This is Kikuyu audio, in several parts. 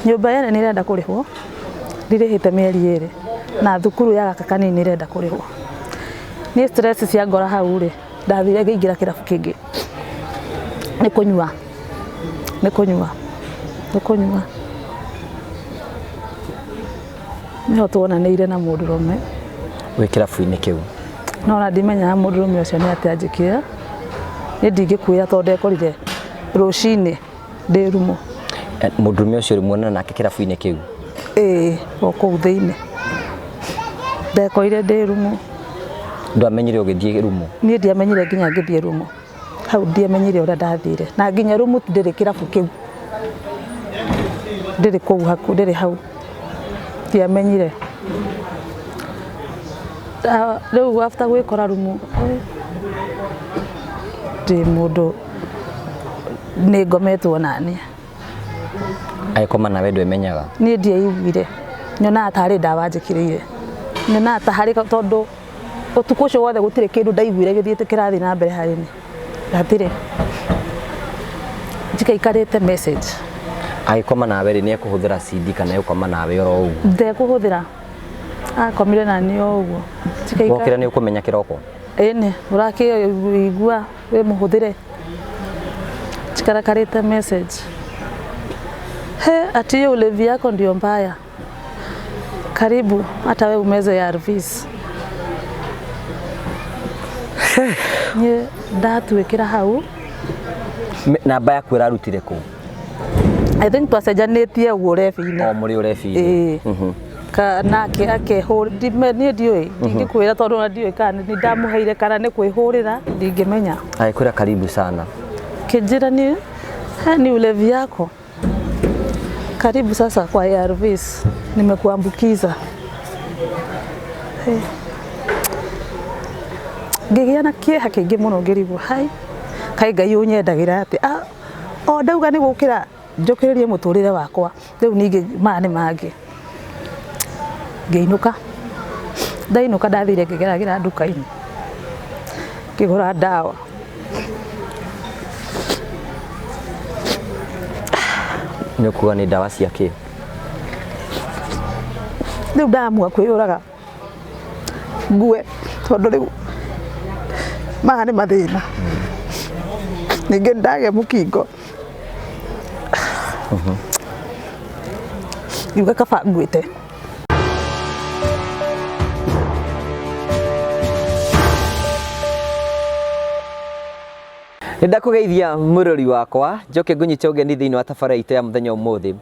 Nyũmba yene nĩ ĩrenda kũrĩhwo, ndirĩhĩte mĩeri ĩrĩ, na thukuru ya gaka kanini nĩ ĩrenda kũrĩhwo. Niĩ stress cia ngora hau rĩ, ndathire ngĩingĩra kĩrabu kĩngĩ, nĩ kũnyua, nĩ kũnyua, nĩ kũnyua. Nĩho tuonanĩire na mũndũrũme. Wĩ kĩrabu-inĩ kĩu? No ona ndimenyaga mũndũrũme ũcio nĩ atĩa anjĩkire, niĩ ndingĩkwĩra tondũ ndekorire rũcinĩ ndĩ rumu. Eh, Mũndũrũme ũcio rĩ muonana nake kĩrabu-inĩ kĩu? Ĩĩ, o kũu thĩinĩ. Ndekorire ndĩ rumu. Ndwamenyire ũgĩthiĩ rumu? Niĩ ndiamenyire nginya ngĩthiĩ rumu. Hau ndiamenyire ũrĩa ndathire. Na nginya rumu ndĩrĩ kĩrabu kĩu. Ndĩrĩ kũu hakuhĩ, ndĩrĩ hau. Ndiamenyire. Rĩu after gwĩkora rumu, ndĩ mũndũ nĩ ngometwo naniĩ. Agĩkoma nawe ndwemenyaga? Niĩ ndiaiguire, nyonaga tarĩ ndawa njĩkĩrĩire, nyonaga ta harĩ tondũ ũtukũ ũcio wothe gũtirĩ kĩndũ ndaiguire gĩthiĩte kĩrathiĩ na mbere harĩ niĩ, hatirĩ. Njikaikarĩte message. Agĩkoma nawe rĩ, nĩ ekũhũthĩra CD kana egũkoma nawe oro ũguo? Ndekũhũthĩra, akomire naniĩ o ũguo. Wokĩra nĩ ũkũmenya kĩroko? Ĩni, ũrakĩigua wĩ mũhũthĩre. Njikarakarĩte message. He, ati hiyo ulevi yako ndio mbaya. Karibu hata we umeze ARVs. Niĩ ndatuĩkĩra hau. Namba yaku ĩrarutire kũ? I think twacenjanĩtie ũguo ũrebi-inĩ. O mũrĩ ũrebi-inĩ. Ĩĩ. Ka nake akehũrĩra, niĩ ndiũĩ, ndingĩkwĩra tondũ ona ndiũĩ kana nĩ ndamũheire kana nĩ kwĩhũrĩra, ndingĩmenya. Agĩkwĩra karibu sana. Kĩnjĩra ni, he ni ulevi yako. Karibu sasa kwa ARVs, nimekuambukiza. Hey. Ngĩgĩa na kĩeha kĩingĩ mũno ngĩrigwo hai, kaĩ Ngai ũnyendagĩra atĩ ah, o ndauga nĩ gũkĩra njũkĩrĩrie mũtũrĩre wakwa, rĩu ningĩ maya nĩ mangĩ. Ngĩinũka, ndainũka ndathire ngĩgeragĩra nduka-inĩ ngĩgũra ndawa. Nĩ ũkuga nĩ ndawa cia kĩ? Rĩu ndamua kwĩyũraga ngue tondũ rĩu maya nĩ mathĩna. Ningĩ nĩndagĩa mũkingo. Ngiuga kaba nguĩte. Nĩ ndakũgeithia mũrori wakwa njoke ngũnyite ũgeni thĩinĩ wa tabarĩra itũ ya mũthenya ũmũthĩ.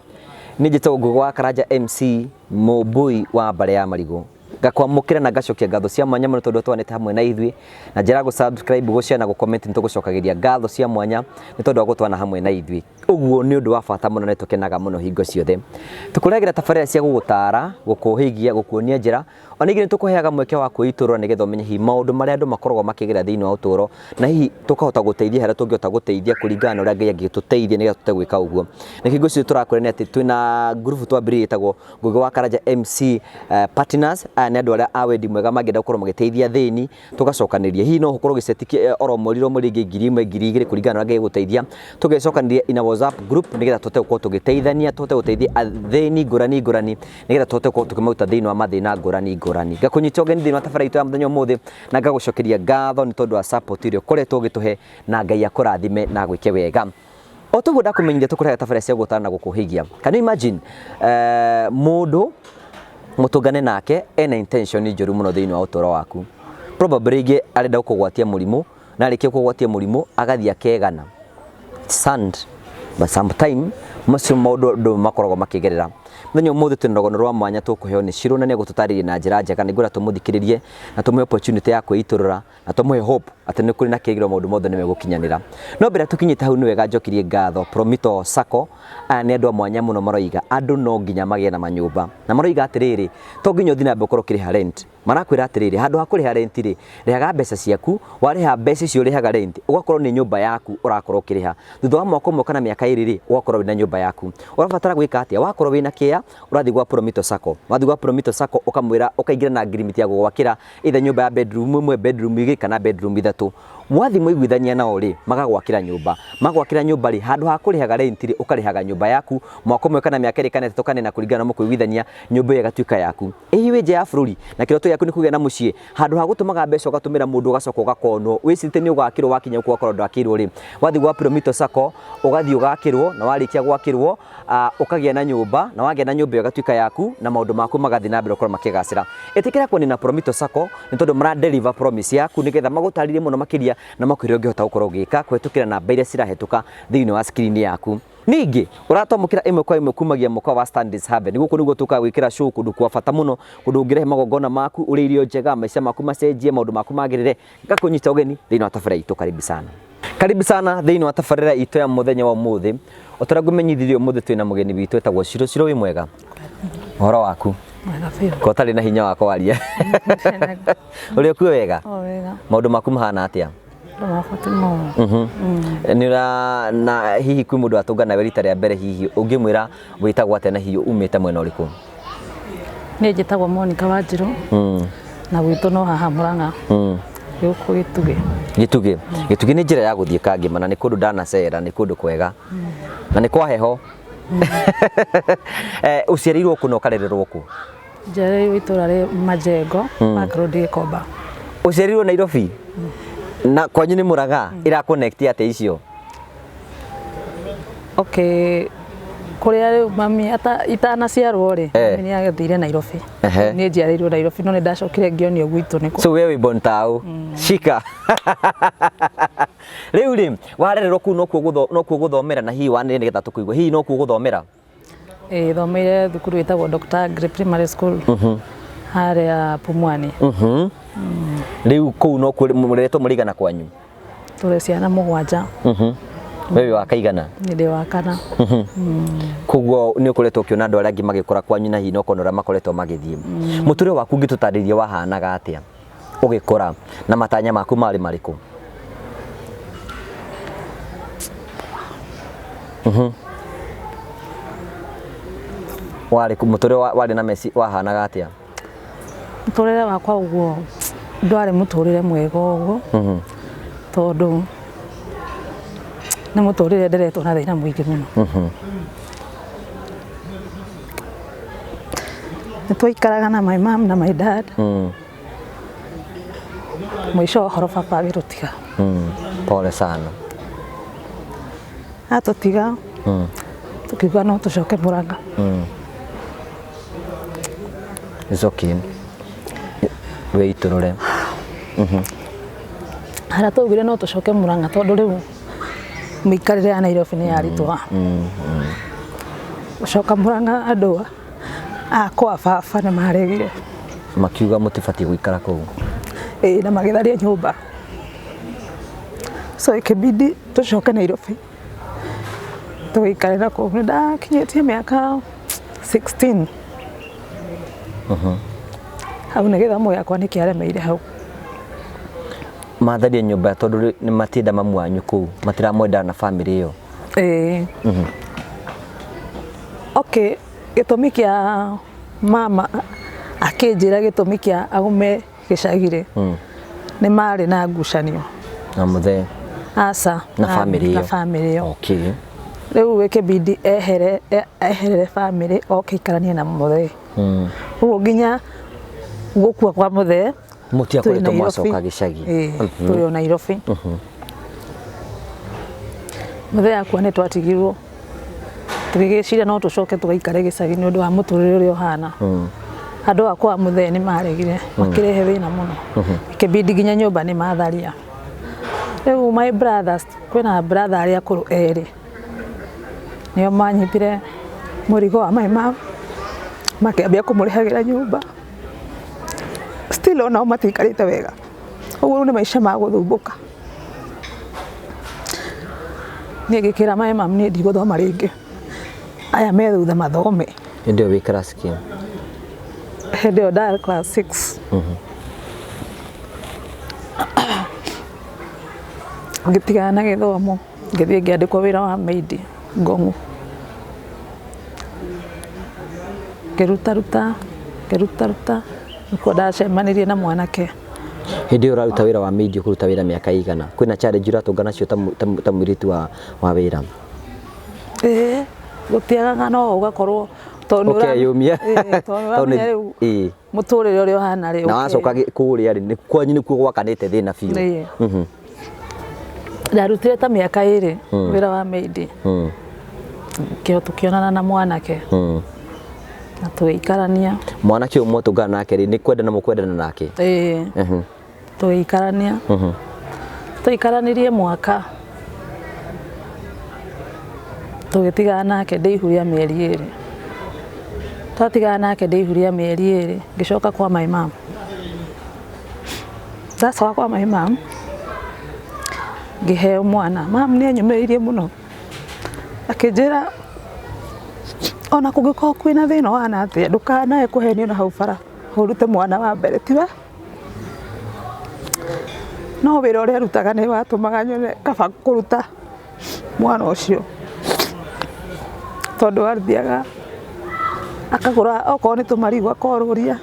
Niĩ njĩtagwo Ngũgĩ wa Karanja MC Mũmbui wa mbarĩ ya Marigũ. Ngakwamũkĩra na ngacokia ngatho cia mwanya mũno tondũ twanĩte hamwe na ithuĩ na njĩra ya gũ subscribe, gũ share na gũ comment nĩ tũgũcokagĩria ngatho cia mwanya nĩ tondũ wa gũtwana hamwe na ithuĩ. Ũguo nĩ ũndũ wa bata mũno na tũkenaga mũno hingo ciothe. Tũkũrehagĩra tabarĩra cia gũgũtara, gũkũhĩgia, gũkuonia njĩra, ona ningĩ nĩ tũkũheaga mweke wa kwĩitũrũra nĩgetha ũmenye hihi maũndũ marĩa andũ makoragwo makĩgerera thĩinĩ wa ũtũũro na hihi tũkahota gũteithia harĩa tũngĩhota gũteithia kũringana na ũrĩa Ngai angĩtũteithia nĩgetha tũhote gwĩka ũguo. Na hingo ciothe tũrakwĩra nĩ atĩ twĩna ngurubu twambĩrĩirie ĩtagwo Ngũgĩ wa Karanja MC Partners. Aya nĩ andũ arĩa a wendi mwega mangĩenda gũkorwo magĩteithia athĩni, tũgacokanĩrĩria. Hihi no ũkorwo ũgĩceti oro mweri oro mweri rĩngĩ 1000, 2000 kũringana na ũrĩa Ngai egũteithia, tũgecokanĩria in a WhatsApp group nĩgetha tũhote gũkorwo tũgĩteithania, tũhote gũteithia athĩni ngũrani ngũrani nĩgetha tũhote gũkorwo tũkĩmaruta thĩinĩ wa mathĩna ngũrani ngũrani. Ngakũnyita ũgeni thĩinĩ wa tabarĩra itũ ya mũthenya ũmũthĩ na ngagũcokeria ngatho nĩ tondũ wa support ĩrĩa ũkoretwo ũgĩtũhe na Ngai akũrathime na agwĩke wega. O toguo ndakũmenyithia tũkũrehaga tabarĩra cia gũgũtara na gũkũhĩgia. Can you imagine mũndũ mũtũngane nake ena intention njũru mũno thĩinĩ wa ũtũro waku. Probably rĩngĩ arenda gũkũgwatia mũrimũ na arĩkia gũkũgwatia mũrimũ agathiĩ akegana. It's sad but sometime macio maũndũ andũ makoragwo makĩgerera. Mũthenya ũmũthĩ twĩna rũgano rwa mwanya tũkũheo nĩ Shiro na nĩ egũtũtarĩria na njĩra njega. Nĩ ngwenda tũmũthikĩrĩrie na tũmũhe opportunity ya kwĩitũrũra na tũmũhe hope atĩ nĩ kũrĩ na kĩrĩgĩrĩro maũndũ mothe nĩ megũkinyanĩra. No mbere tũkinyĩte hau nĩ wega njokirie ngatho Promito Sacco. Aya nĩ andũ a mwanya mũno maroiga andũ no nginya magĩe na manyũmba. Na maroiga atĩrĩrĩ, to nginya ũthiĩ na mbere ũkorwo ũkĩrĩha rent. Marakwĩra atĩrĩrĩ, handũ ha kũrĩha rent rĩ, rĩhaga mbeca ciaku, warĩha mbeca icio ũrĩhaga rent, ũgakorwo nĩ nyũmba yaku ũrakorwo ũkĩrĩha. Thutha wa mwaka ũmwe kana mĩaka ĩrĩ rĩ, ũgakorwo wĩna nyũmba yaku. Ũrabatara gwĩka atĩa? Wakorwo wĩna kĩea, ũrathiĩ gwa Promito Sacco. Wathiĩ gwa Promito Sacco ũkamwĩra, ũkaingĩra na agreement ya gũgwakĩra either nyũmba ya bedroom ĩmwe, bedroom igĩrĩ kana bedroom ithatũ. Mwathi mwaiguithania nao rĩ, magagwakĩra nyũmba. Magwakĩra nyũmba rĩ, handũ ha kũrĩhaga rent rĩ, ũkarĩhaga nyũmba yaku mwaka ũmwe kana mĩaka ĩrĩ kana ĩtatũ kana ĩna kũringana na mũkũiguithania, nyũmba ĩyo ĩgatuĩka yaku. Ĩ hihi wĩ nja ya bũrũri na kĩroto gĩaku nĩ kũgĩa na mũciĩ, handũ ha gũtũmaga mbeca ũgatũmĩra mũndũ ũgacoka ũgakonwo, wĩcirĩtie nĩ ũgakĩrwo wakinya gũkũ ũgakorwo ndwakĩirwo rĩ, wathiĩ gwa Promito Sacco ũgathiĩ ũgakĩrwo na warĩkia gwakĩrwo ũkagĩa na nyũmba na wagĩa na nyũmba ĩyo ĩgatuĩka yaku na maũndũ maku magathiĩ na mbere gũkorwo makĩgacĩra. Ĩtĩkĩra kuonio na Promito Sacco nĩ tondũ mara deliver promise yaku nĩgetha magũtarĩrie mũno makĩria na makwĩre ũngĩhota gũkorwo ũgĩka kũhetũkĩra namba iria cirahĩtũka thĩinĩ wa screen yaku. Ningĩ ũratwamũkĩra ĩmwe kwa ĩmwe kumagia mũkawa wa Stanley's Haven. Gũkũ nĩguo tũkaga gwĩkĩra show kũndũ kwa bata mũno, kũndũ ũngĩrehe magongona maku, ũrĩe irio njega, maica maku macenjie, maũndũ maku magĩrĩre. Ngakũnyita ũgeni thĩinĩ wa tabarĩra itũ, karibu sana. Karibu sana thĩinĩ wa tabarĩra itũ ya mũthenya wa ũmũthĩ. O ta ũrĩa ngũmenyithirie ũmũthĩ twĩna mũgeni witũ etagwo Shiro. Shiro wĩ mwega? Ũhoro waku? Mwega biũ. Ko ũtarĩ na hinya wa kwaria. Ũrĩ okuo wega? O wega. Maũndũ maku mahana atĩa? Andũ mabatiĩ mũno. Nĩ ũra na hihi kwĩ mũndũ watũngana nawe rita rĩa mbere hihi ũngĩmwĩra wĩtagwo atĩa na hihi umĩte mwena ũrĩkũ? Niĩ njĩtagwo Monica Wanjirũ na gwitũ no haha Mũrang'a gũkũ Gĩtugĩ. Gĩtugĩ. Gĩtugĩ nĩ njĩra ya gũthiĩ Kangĩma na nĩ kũndũ ndanacera, nĩ kũndũ kwega na nĩ kwa heho. Ũciarĩirwo kũ na ũkarererwo kũ? Njiarĩirwo itũra rĩ Majengo, Park Road Gĩkomba. Ũciarĩirwo Nairobi? Na kwanyu nĩ Mũrang'a? Ĩra connect atĩa icio? Okay, kũrĩa rĩu mami itanaciarwo rĩ, mami nĩ agĩthire Nairobi. Niĩ njiarĩirwo Nairobi no nĩ ndacokire ngĩonio gwitũ nĩkũ. So we wĩ born tao. Shika. Rĩu rĩ, warererwo kũu nokuo gũthomera na hihi wanĩrĩre nĩgetha tũkũigue. Hihi nokuo gũthomera? Ĩĩ thomeire thukuru ĩtagwo Dr. Aggrey Primary School harĩa Pumwani. Rĩu kũu nokuo mũreretwo mũrĩ aigana kwanyu? Tũrĩ ciana mũgwanja. We wĩ wa kaigana? Niĩ ndĩ wa kana. Koguo nĩ ũkoretwo ũkĩona andũ arĩa angĩ magĩkũra kwanyu na hihi na ũkona ũrĩa makoretwo magĩthiĩ. Mũtũrĩre waku ũngĩtũtarĩria wahanaga atĩa ũgĩkũra na matanya maku marĩ marĩkũ? Warĩ mũtũrĩre warĩ na meci wahanaga atĩa? Mũtũrĩre wakwa ũguo ndwarĩ mũtũrĩre mwega ũguo tondũ nĩ mũtũrĩre nderetwo na thĩna mũingĩ mũno. Nĩ twaikaraga na my mom na my dad. Mũico wa ũhoro baba agĩtũtiga. Pole sana. Atũtiga tũkiuga no tũcoke Mũrang'a. It's okay. Wĩitũrũre. Harĩa twaugire no tũcoke Mũrang'a tondũ rĩu mĩikarĩre ya Nairobi nĩ yaritũha. Gũcoka Mũrang'a andũ a kwa baba nĩ maregire. Makiuga mũtibatiĩ gũikara kũu. Ĩĩ na magĩtharia nyũmba. So ikibidi tũcoke Nairobi tũgĩikare na kũu. Nĩ ndakinyĩtie mĩaka 16. Hau nĩ gĩthomo gĩakwa nĩ kĩaremeire hau. Matharia nyũmba tondũ nĩ matienda mamu wanyu kũu, matiramwenda na family ĩyo. Ĩĩ. Okay, gĩtũmi kĩa mama akĩnjĩra gĩtũmi kĩa aume gĩcagi rĩ, nĩ marĩ na ngucanio. Na mũthee. Aca. Na family ĩyo. Na family ĩyo. Okay. Rĩu ĩkĩbidi ehere eherere family oke aikaranie na mũthee. Ũguo nginya gũkua kwa mũthee Mũtiakoretwo mwacoka gĩcagi. Ĩĩ, tũrĩ o Nairobi. Mũthee akua nĩ twatigirwo tũgĩgĩciria no tũcoke tũgaikare gĩcagi nĩ ũndũ wa mũtũrĩre ũrĩa ũhana. Andũ a kwa mũthee nĩ maregire makĩrehe thĩna mũno. Ikĩbidi nginya nyũmba nĩ matharia. Rĩu my brothers, kwĩna brother arĩa akũrũ erĩ nĩo manyitire mũrigo wa my mom makĩambia kũmũrĩhagĩra nyũmba. Still onao matiikarĩte wega. Ũguo rĩu nĩ maica ma gũthumbũka. Niĩ ngĩkĩra my mom niĩ ndigũthoma rĩngĩ, aya me thutha mathome. Hĩndĩ ĩyo wĩ class kĩ? Hĩndĩ ĩyo ndarĩ class 6. Ngĩtigana na gĩthomo ngĩthiĩ ngĩandĩkwo wĩra wa maid Ngong'u. Ngĩrutaruta ngĩrutaruta nĩkuo ndacemanirie na mwanake. Hĩndĩ ĩyo ũraruta wĩra wa media, kũruta wĩra mĩaka ĩigana? Kwĩna challenge ũratũngana nacio ta mũirĩtu wa wĩra? Ĩĩ, gũtiagaga, no ũgakorwo tondũ nĩ Ũkeyũmia. Ĩĩ, tondũ nĩ Tondũ ũramenya rĩu mũtũrĩre ũrĩa ũhana rĩ. Na wacoka kũrĩa rĩ, kwanyu nĩkuo gwakanĩte thĩna biũ. Ĩĩ. Ndarutire ta mĩaka 2 wĩra wa maid. Kĩo tũkĩonana na mwanake na tũgĩikarania. Mwanake ũyũ mwatũngana nake rĩ, nĩ kwendana mũkwendana nake? Ĩĩ. Tũgĩikarania. Tũikaranirie mwaka, tũgĩtigana nake ndĩ ihu rĩa mĩeri 2. Twatigana nake ndĩ ihu rĩa mĩeri 2, ngĩcoka kwa my mom. Ndacoka kwa my mom, ngĩheo mwana. Mam nĩ anyũmĩrĩirie mũno, akĩnjĩra ona kũngĩkorwo kwĩna thĩna ũhana atĩa, ndũkanae kũhenio na hau bara ũrute mwana wa mbere tiwe. No wĩra ũrĩa arutaga nĩ watũmaga nyone kaba kũruta mwana ũcio, tondũ athiaga akagũra okorwo nĩ tũmarigũ akorũria,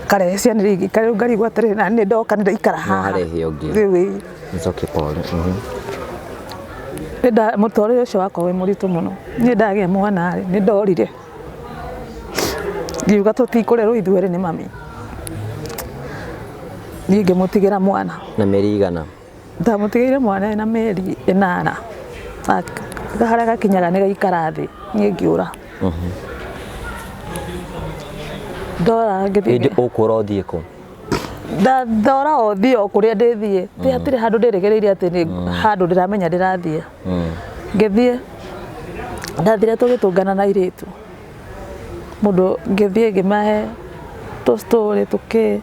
akarehe ciana iria ingĩ, rĩu ngarigwo atĩrĩrĩ, na nĩ ndoka nĩ ndaikara haha. Arehe ũngĩ. Rĩu ĩĩ. It's okay, pole. Mũtũrĩre ũcio wakwa wĩ mũritũ mũno. Niĩ ndagĩa mwana rĩ, nĩ ndorire, ngiuga tũtikũrerwo ithuerĩ nĩ mami. Niĩ ngĩmũtigĩra mwana. Na mĩeri igana? Ndamũtigĩire mwana ena mĩeri 8. Harĩa gakinyaga nĩ gaikara thĩ, niĩ ngĩũra. Ndora ngĩthiĩ. Hĩndĩ ũkũra ũthiĩ kũ? Ndora o thiĩ o kũrĩa ndĩthiĩ. Ti hatirĩ handũ ndĩrĩgĩrĩire atĩ nĩ handũ ndĩramenya ndĩrathiĩ. Ngĩthiĩ, ndathire tũgĩtũngana na airĩtu. Mũndũ ngĩthiĩ ngĩmahe tũ story tũkĩ,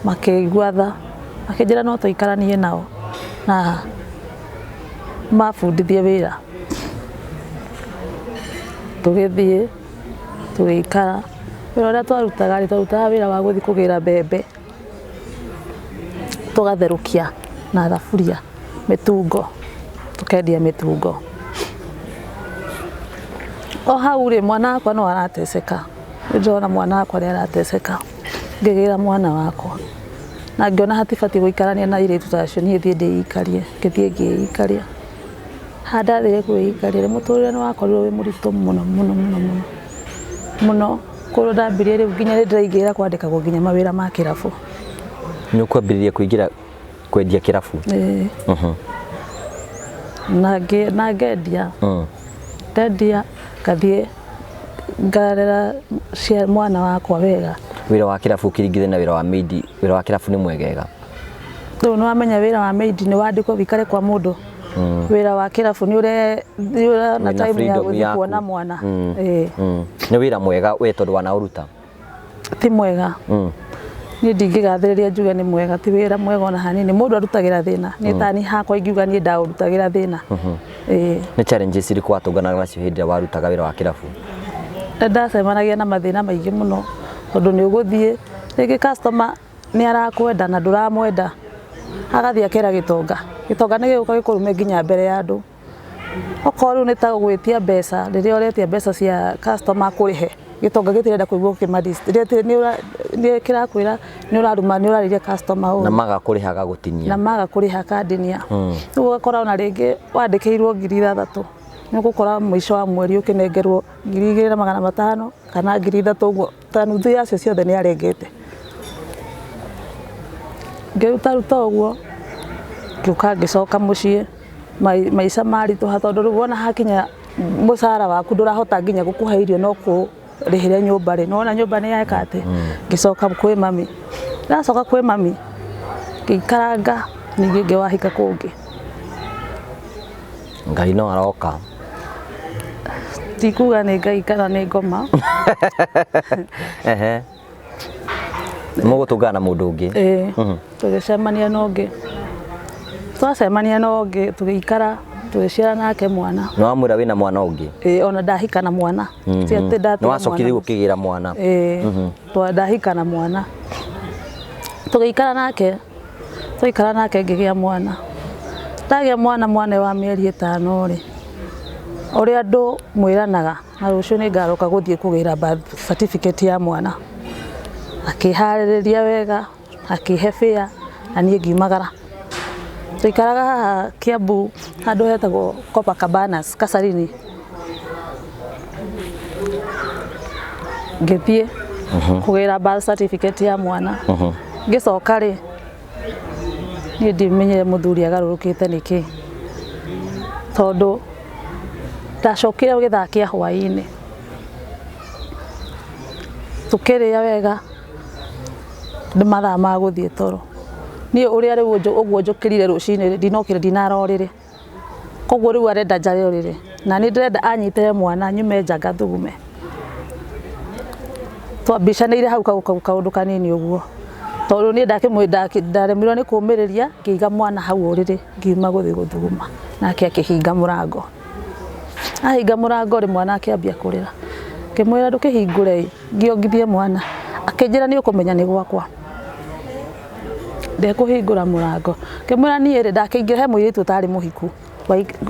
makĩigua tha, makĩnjĩra no tũikaranie nao na mabundithie wĩra. Tũgĩthiĩ tũgĩikara. Wĩra ũrĩa twarutaga rĩ, twarutaga wĩra wa gũthiĩ kũgĩra mbembe, tũgatherũkia na thaburia mĩtungo, tũkendia mĩtungo. O hau rĩ, mwana wakwa no arateceka. Nĩ ndĩrona mwana wakwa nĩ arateceka. Ngĩgĩra mwana wakwa na ngĩona hatibatiĩ gũikarania na airĩtu ta acio, niĩ thiĩ ndĩikarie. Ngĩthiĩ ngĩikaria. Haha ndathire kwĩikaria rĩ, mũtũrĩre nĩ wakorirwo wĩ mũritũ mũno mũno mũno mũno mũno. Kũrĩa ndambirie rĩu nginya nĩ ndĩraingĩra kwandĩkagwo nginya mawĩra ma kĩrabu. Nĩ ũkwambĩrĩria kũingĩra kwendia kĩrabu? Ĩĩ. Na ngendia. Ndendia ngathiĩ ngarera mwana wakwa wega. Wĩra wa kĩrabu ũkĩringithania na wĩra wa maid, wĩra wa kĩrabu nĩ mwegega? Rĩu nĩ wamenya wĩra wa maid nĩ wandĩkwo wĩikare kwa mũndũ. Wĩra wa kĩrabu nĩ ũrona Wĩna time ya freedom gũthiĩ yaku. kuona mwana. Ĩĩ. Nĩ wĩra mwega we tondũ wanaũruta? Ti mwega. Niĩ ndingĩgathĩrĩria njuge nĩ mwega, ti wĩra mwega ona hanini. Mũndũ arutagĩra thĩna. Niĩ tani hakwa ingiuga niĩ ndaũrutagĩra thĩna. Ĩĩ. Nĩ challenges irĩkũ watũnganaga nacio hĩndĩ ĩrĩa warutaga wĩra wa kĩrabu? Nĩ ndacemanagia na mathĩna maingĩ mũno, tondũ nĩ ũgũthiĩ rĩngĩ customer nĩ arakwenda na ndũramwenda, agathiĩ akera gĩtonga. Gĩtonga nĩ gĩgũka gĩkũrume nginya mbere ya andũ. Okorwo rĩu nĩ ta gwĩtia mbeca, rĩrĩa ũretia mbeca cia customer akũrĩhe, gĩtonga gĩtirenda kũigua nĩ kĩrakwĩra nĩ ũraruma, nĩ ũrarĩria customer ũru. Na maga kũrĩha gagũtinia. Na maga kũrĩha kandinia. Rĩu ũgakora ona rĩngĩ wandĩkĩirwo 6,000, nĩ ũgũkora mũico wa mweri ũkĩnengerwo 2,500 kana 3,000 ũguo, ta nuthu yacio ciothe nĩ arengete. Ngĩruta ruta ũguo, ngĩũka ngĩcoka mũciĩ, maica maritũha tondũ rĩu wona hakinya mũcara waku ndũrahota nginya gũkũhe irio no kũrĩhĩre nyũmba rĩ, nĩwona nyũmba nĩ yeka atĩ. Ngĩcoka kwĩ mami. Ndacoka kwĩ mami, ngĩikaranga, ningĩ ngĩwahika kũngĩ. Ngai no aroka. Tikuga nĩ Ngai kana nĩ ngoma. Ehe. Mũgũtũngana na mũndũ ũngĩ? Ĩĩ. Tũgĩcemania na ũngĩ. Twacemania na ũngĩ, tũgĩikara, tũgĩciara nake mwana. Nĩ wamwĩra wĩna mwana ũngĩ? Ĩĩ, ona ndahika na mwana. Ti atĩ ndatiga Nĩ wacokire mwana. rĩu ũkĩgĩra mwana? Ĩĩ. Ndahika na mwana. Tũgĩikara nake, twaikara nake ngĩgĩa mwana. Ndagĩa mwana, mwana wa mĩeri 5 rĩ, ũrĩa andũ mwĩranaga na rũciũ nĩ ngaroka gũthiĩ kũgĩra birth certificate ya mwana. Akĩharĩrĩria wega, Akĩhe bĩa na niĩ ngiumagara. Tũikaraga haha Kiambu handũ hetagwo Copacabanas, Kasarini. Ngĩthiĩ kũgĩra birth certificate ya mwana. Ngĩcoka rĩ, niĩ ndimenyire mũthuri agarũrũkĩte nĩkĩ, tondũ ndacokire gĩthaa kĩa hwaĩ-inĩ, tũkĩrĩa wega, nĩ mathaa ma gũthiĩ toro. Niĩ ũrĩa rĩu ũguo njũkĩrire rũcinĩ rĩ, ndinokĩra ndinara ũrĩrĩ, koguo rĩu arenda njare ũrĩrĩ na nĩ ndĩrenda anyitĩre mwana nyume nja ngathugume. Twambicanĩire hau kaũndũ kanini ũguo, tondũ niĩ ndaremirwo nĩ kũmĩrĩria, ngĩiga mwana hau ũrĩrĩ, ngiuma gũthiĩ gũthuguma, nake akĩhinga mũrango. Ahinga mũrango rĩ, mwana akĩambia kũrĩra. Ngĩmwĩra ndũkĩhingũre ĩ, ngĩongithie mwana. Akĩnjĩra nĩ ũkũmenya nĩ gwakwa. Ndekũhingũra mũrango. Ngĩmwĩra niĩ rĩ, ndakĩingĩra he mũirĩtu ũtarĩ mũhiku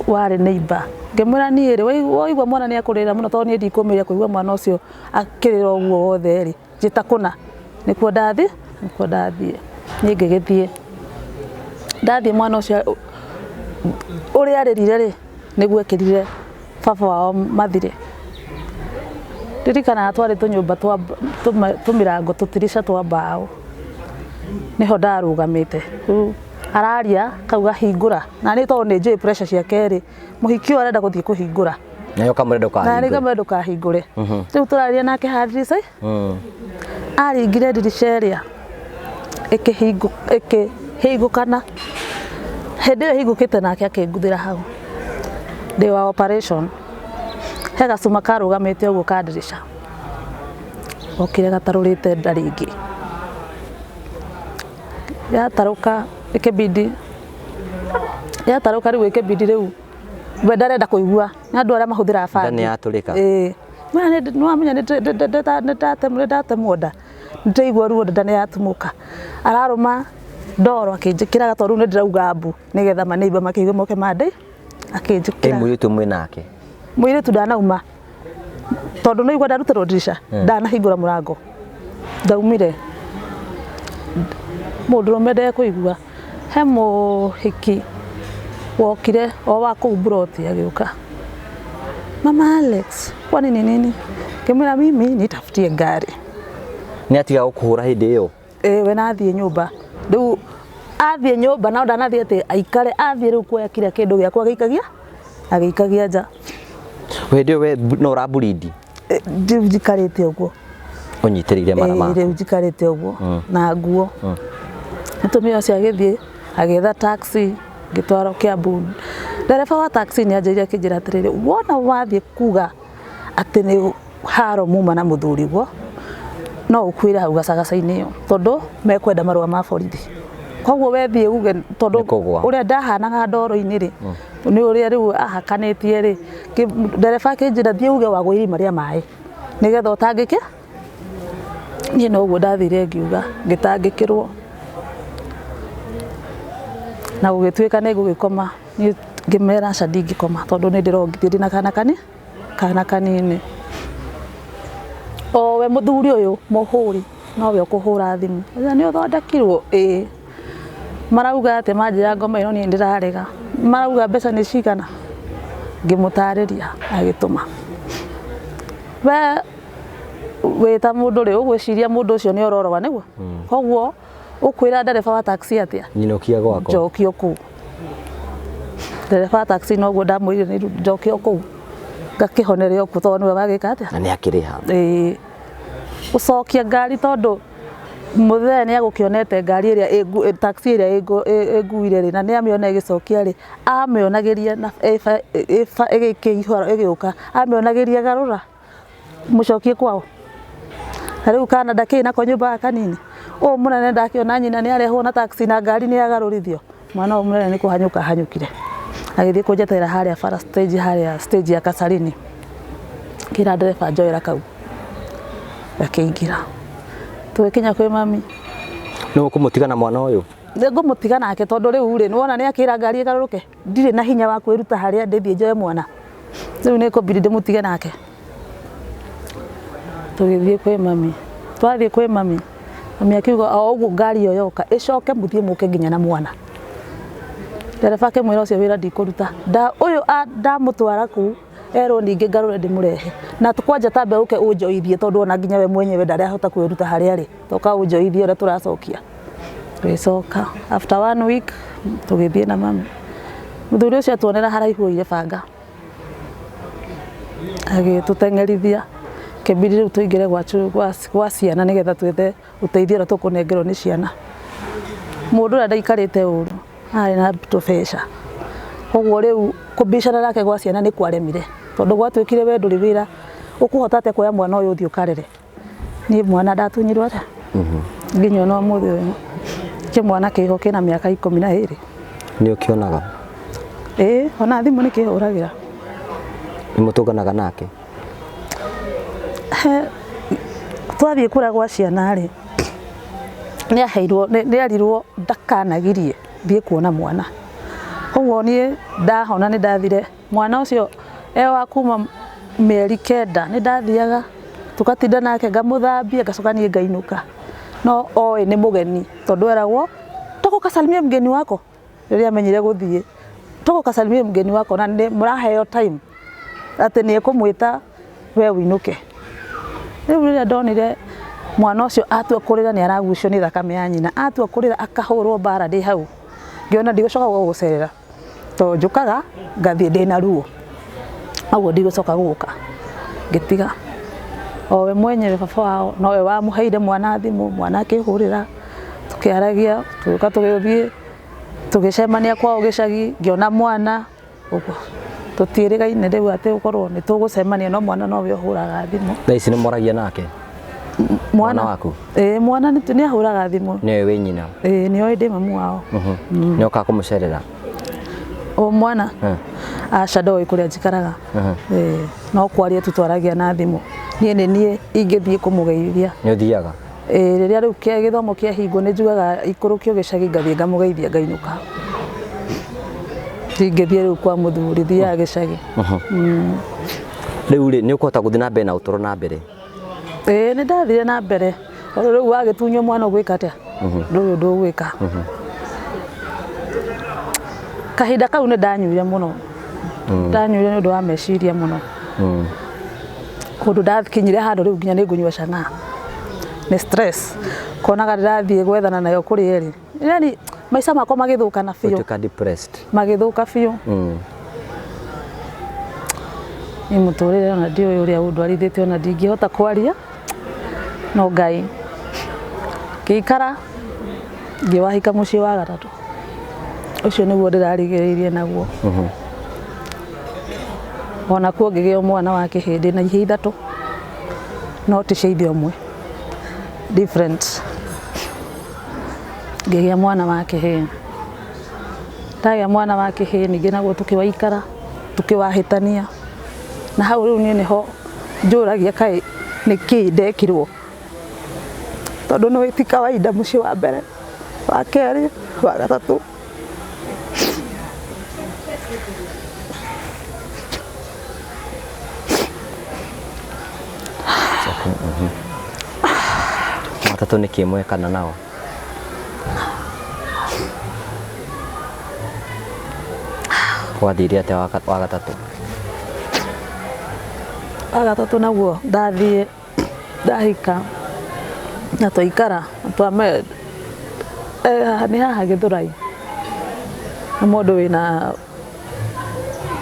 warĩ neighbor. Ngĩmwĩra niĩ rĩ, waigua mwana nĩ ekũrĩra mũno tondũ niĩ ndikũmĩrĩria kũigua mwana ũcio akĩrĩra ũguo wothe rĩ, njĩta kũna. Nĩkuo ndathiĩ, nĩkuo ndathiĩ. Niĩ ngĩgĩthiĩ. Ndathiĩ mwana ũcio ũrĩa arĩrire rĩ, nĩguo ekĩrire baba wao mathirĩ. Ndirikanaga twarĩ tũnyũmba twa tũmĩrango tũtirica twa mbaũ, nĩho ndarũgamĩte. Rĩu araria akauga hingũra, na niĩ tondũ nĩ njũĩ pressure ciake rĩ, mũhiki ũyũ arenda gũthiĩ kũhingũra. Nawe ũkamwĩra Na niĩ ndũkahingũre. Ngamwĩra ndũkahingũre. Rĩu tũraria nake haha ndirica aringire ndirica ĩrĩa ĩkĩhingũkana. Hĩndĩ ĩyo ĩhingũkĩte nake akĩnguthĩra hau. Ndĩ wa operation. He gacuma karũgamĩte ũguo ka ndirica. Okire gatarũrĩte nda rĩngĩ. Yatarũka ĩkĩbidi, yatarũka rĩu ĩkĩbidi rĩu we ndarenda kũigua. Nĩ andũ arĩa mahũthĩraga Nda bangi. nĩ yatũrĩka. Ĩĩ. Nĩwamenya nĩ ndatemwo nda. Nĩndĩraigua ruo nda nĩ yatumũka. Ararũma ndoro akĩnjĩkĩraga tondũ rĩu nĩ ndĩrauga mbu nĩgetha maneiba makĩigue moke mande akĩnjĩkĩra. Ĩ mũirĩtu mwĩ nake? Mũirĩtu ndanauma tondũ nĩ igua ndarutĩrwo ndirica, ndanahingũra mũrango, ndaumire. Mũndũrũme ndekũigua. He mũhiki wokire o wa kũu mburoti agĩũka, Mama Alex, kwani ni nini? Ngĩmwĩra mimi nitafutie ngari. Nĩ atiga gũkũhũra hĩndĩ ĩyo? Ĩĩ we nathiĩ nyũmba. Rĩu athiĩ nyũmba no ndanathiĩ atĩ aikare, athiĩ rĩu kuoya kira kĩndũ gĩakwa agĩikagia, agĩikagia nja. Hĩndĩ ĩyo we no ũramburindi? Rĩu njikarĩte ũguo. Ũnyitĩrĩire mara maku. Rĩu njikarĩte ũguo na nguo. Mũtumia ũcio agĩthiĩ agĩetha taxi, ngĩtwarwo Kiambu. Ndereba wa taxi nĩ anjĩrire akĩnjĩra atĩrĩrĩ, wona wathiĩ kuga atĩ nĩ haro muma na mũthuriguo, no ũkuĩre hau gacagaca-inĩ ĩyo tondũ mekwenda marũa ma borithi. Koguo we thiĩ uge tondũ Nĩ kũgũa. ũrĩa ndahanaga ndoro-inĩ rĩ, nĩ ũrĩa rĩu ahakanĩtie rĩ, ndereba akĩnjĩra thiĩ uge wagũa irima rĩa maĩ nĩgetha ũtangĩke. Niĩ noguo ndathire ngiuga, ngĩtangĩkĩrwo na gũgĩtuĩka nĩ ngũgĩkoma. Niĩ ngĩmera aca ndingĩkoma tondũ nĩ ndĩrongithio ndĩna kana kani kana kanini. O we mũthuri ũyũ mũhũri nowe ũkũhũra thimũ. Nĩ ũthondekirwo? Ĩĩ. Marauga atĩ manjĩra ngoma ĩno niĩ ndĩrarega. Marauga mbeca nĩ cigana? Ngĩmũtarĩria agĩtũma. We wĩ ta mũndũ rĩ, ũgwĩciria mũndũ ũcio nĩ ororoa nĩguo? Koguo ũkwĩra ndereba wa taxi atĩa? Nyinũkia gwakwa. Njokio kũu. Ndereba wa taxi noguo ndamwĩrire nĩ njokio kũu. Ngakĩhonere o kuo tondũ nĩwe wagĩka atĩa? Na nĩ akĩrĩha. Ĩĩ. Gũcokia ngari tondũ mũthee nĩ agũkĩonete ngari ĩrĩa taxi ĩrĩa ĩnguire rĩ, na nĩ amĩona ĩgĩcokia rĩ, amĩonagĩria na ĩgĩũka, amĩonagĩria garũra mũcokie kwao. Na rĩu kana ndakĩrĩ nako nyũmba kanini, ũyũ mũnene ndakĩona nyina nĩ arehwo na taxi na ngari nĩ yagarũrithio. Mwana ũyũ mũnene nĩ kũhanyũka ahanyũkire agĩthiĩ kũnjeterera harĩa bara stage, harĩa stage ya Kasarini. Ngĩra ndereba njoera kau, gakĩingĩra. Tũgĩkinya kwĩ mami. Nĩ ũkũmũtiga na mwana ũyũ? Nĩngũmũtiga nake tondũ rĩu rĩ, nĩwona nĩ akĩra ngari ĩgarũrũke. Ndirĩ na hinya wa kwĩruta harĩa ndĩthiĩ njoe mwana. Rĩu nĩ kũbidi ndĩmũtige nake. Tũgĩthiĩ kwĩ mami. Twathiĩ kwĩ mami, Mami akiuga o ũguo ngari ĩyo yoka ĩcoke mũthiĩ mũke nginya na mwana. Ndereba akĩmwĩra ũcio wĩra ndikũruta. Nda ũyũ ndamũtwara kũu erwo ningĩ ngarũre ndĩmũrehe. Na kwanja tambe ũke ũnjoithie tondũ ona nginya we mwenyewe ndarahota kwĩruta harĩa arĩ. Toka ũnjoithie ũrĩa tũracokia. Tũgĩcoka after one week tũgĩthiĩ na mami. Mũthuri ũcio atuonera haraihu oire banga agĩtũteng'erithia kĩbidi rĩu tũingĩre gwa ciana nĩgetha twethe ũteithio ũrĩa tũkũnengerwo nĩ ciana. Mũndũ ũrĩa ndaikarĩte ũru arĩ na tũbeca, koguo rĩu kũbicana nake gwa ciana nĩ kwaremire tondũ gwatuĩkire we ndũrĩ wĩra, ũkũhota atĩa kuoya mwana ũyũ ũthiĩ ũkarere? Niĩ mwana ndatunyirwo atĩa? Nginya ona ũmũthĩ ũyũ kĩmwana kĩho kĩna mĩaka 12. Nĩ ũkĩonaga? Ĩĩ, ona thimũ nĩ kĩhũragĩra. Nĩ mũtũnganaga nake? Twathiĩ kũrĩa gwa ciana rĩ, nĩ aheirwo, nĩ erirwo ndakanagirie thiĩ kuona mwana. Koguo niĩ ndahona nĩ ndathire mwana ũcio e wa kuma mĩeri 9 nĩ ndathiaga tũgatinda nake ngamũthambia ngacoka niĩ ngainũka. No oĩ nĩ mũgeni tondũ eragwo toka ũkasalimie mgeni wako. Rĩrĩa amenyire gũthiĩ toka ũkasalimie mgeni wako, na nĩ mũraheo time atĩ nĩ ekũmwĩta we ũinũke. Rĩu rĩrĩa ndonire mwana ũcio atua kũrĩra nĩ aragucio nĩ thakame ya nyina, atua kũrĩra akahũrwo mbara ndĩ hau, ngĩona ndigũcoka gũgũcerera tondũ njũkaga ngathiĩ ndĩna ruo, ũguo ndigũcoka gũka. Ngĩtiga. O we mwenyewe baba wao nowe wamũheire mwana thimũ, mwana akĩhũrĩra, tũkĩaragia, tũgĩũka tũgĩthiĩ tũgĩcemania kwao gĩcagi, ngĩona mwana ũguo. Tũtiĩrĩgaine rĩu atĩ gũkorwo nĩ tũgũcemania, no mwana nowe ũhũraga thimũ. Thaa ici nĩ mwaragia nake? Mwana waku? Ĩĩ, mwana nĩ ahũraga thimũ. Nĩwe wĩ nyina? Ĩĩ, nĩoĩ ndĩ mamu wao. Nĩ okaga kũmũcerera? O mwana? Aca, ndoĩ kũrĩa njikaraga. Ĩĩ, no kwaria tu twaragia na thimũ. Niĩ nĩ niĩ ingĩthiĩ kũmũgeithia. Nĩ ũthiaga? Ĩĩ, rĩrĩa rĩu gĩthomo kĩahingwo nĩ njugaga ikũrũkio gĩcagi ngathiĩ ngamũgeithia ngainũka. Ndingĩthiĩ rĩu kwa mũthuri, thiaga gĩcagi. Rĩu rĩ, nĩ ũkũhota gũthiĩ na mbere na ũtũũro na mbere? Ĩĩ, nĩ ndathire na mbere. Tondũ rĩu wagĩtunywo mwana ũgwĩka atĩa? Ndũrĩ ũndũ ũgwĩka. Kahinda kau nĩ ndanyuire mũno. Ndanyuire nĩ ũndũ wa meciria mũno. Kũndũ ndakinyire handũ rĩu nginya nĩ ngũnyua chang'aa. Nĩ stress. Konaga ndĩrathiĩ gwethana nayo kũrĩ erĩ. Yaani maica makwa magĩthũkana biũ. Ũtuĩka depressed. Magĩthũka biũ. Nĩ mũtũrĩre ona ndiũĩ ũrĩa ũndwarithĩtie ona ndingĩhota kwaria. No Ngai. Ngĩikara ngĩwahika mũciĩ wa gatatũ. Ũcio nĩguo ndĩrarigĩrĩirie naguo. Ona kuo ngĩgĩa mwana wa kĩhĩndĩ na ihĩĩ 3. No ti cia ithe ũmwe. Different. Ngĩgĩa mwana wa kĩhĩĩ. Ndagĩa mwana wa kĩhĩĩ ningĩ naguo tũkĩwaikara, tũkĩwahĩtania. Na hau rĩu niĩ nĩho njũragia kaĩ nĩkĩĩ ndekirwo. Tondũ nĩ ti kawaida mũciĩ wa mbere, wa kerĩ, wa gatatũ. Matatũ nĩ kĩ mwekana nao? Gwathire atĩa wa gatatũ? Wa gatatũ naguo ndathiĩ ndahika na twaikara twame nĩ haha Gĩthũrai. Nĩ mũndũ wĩna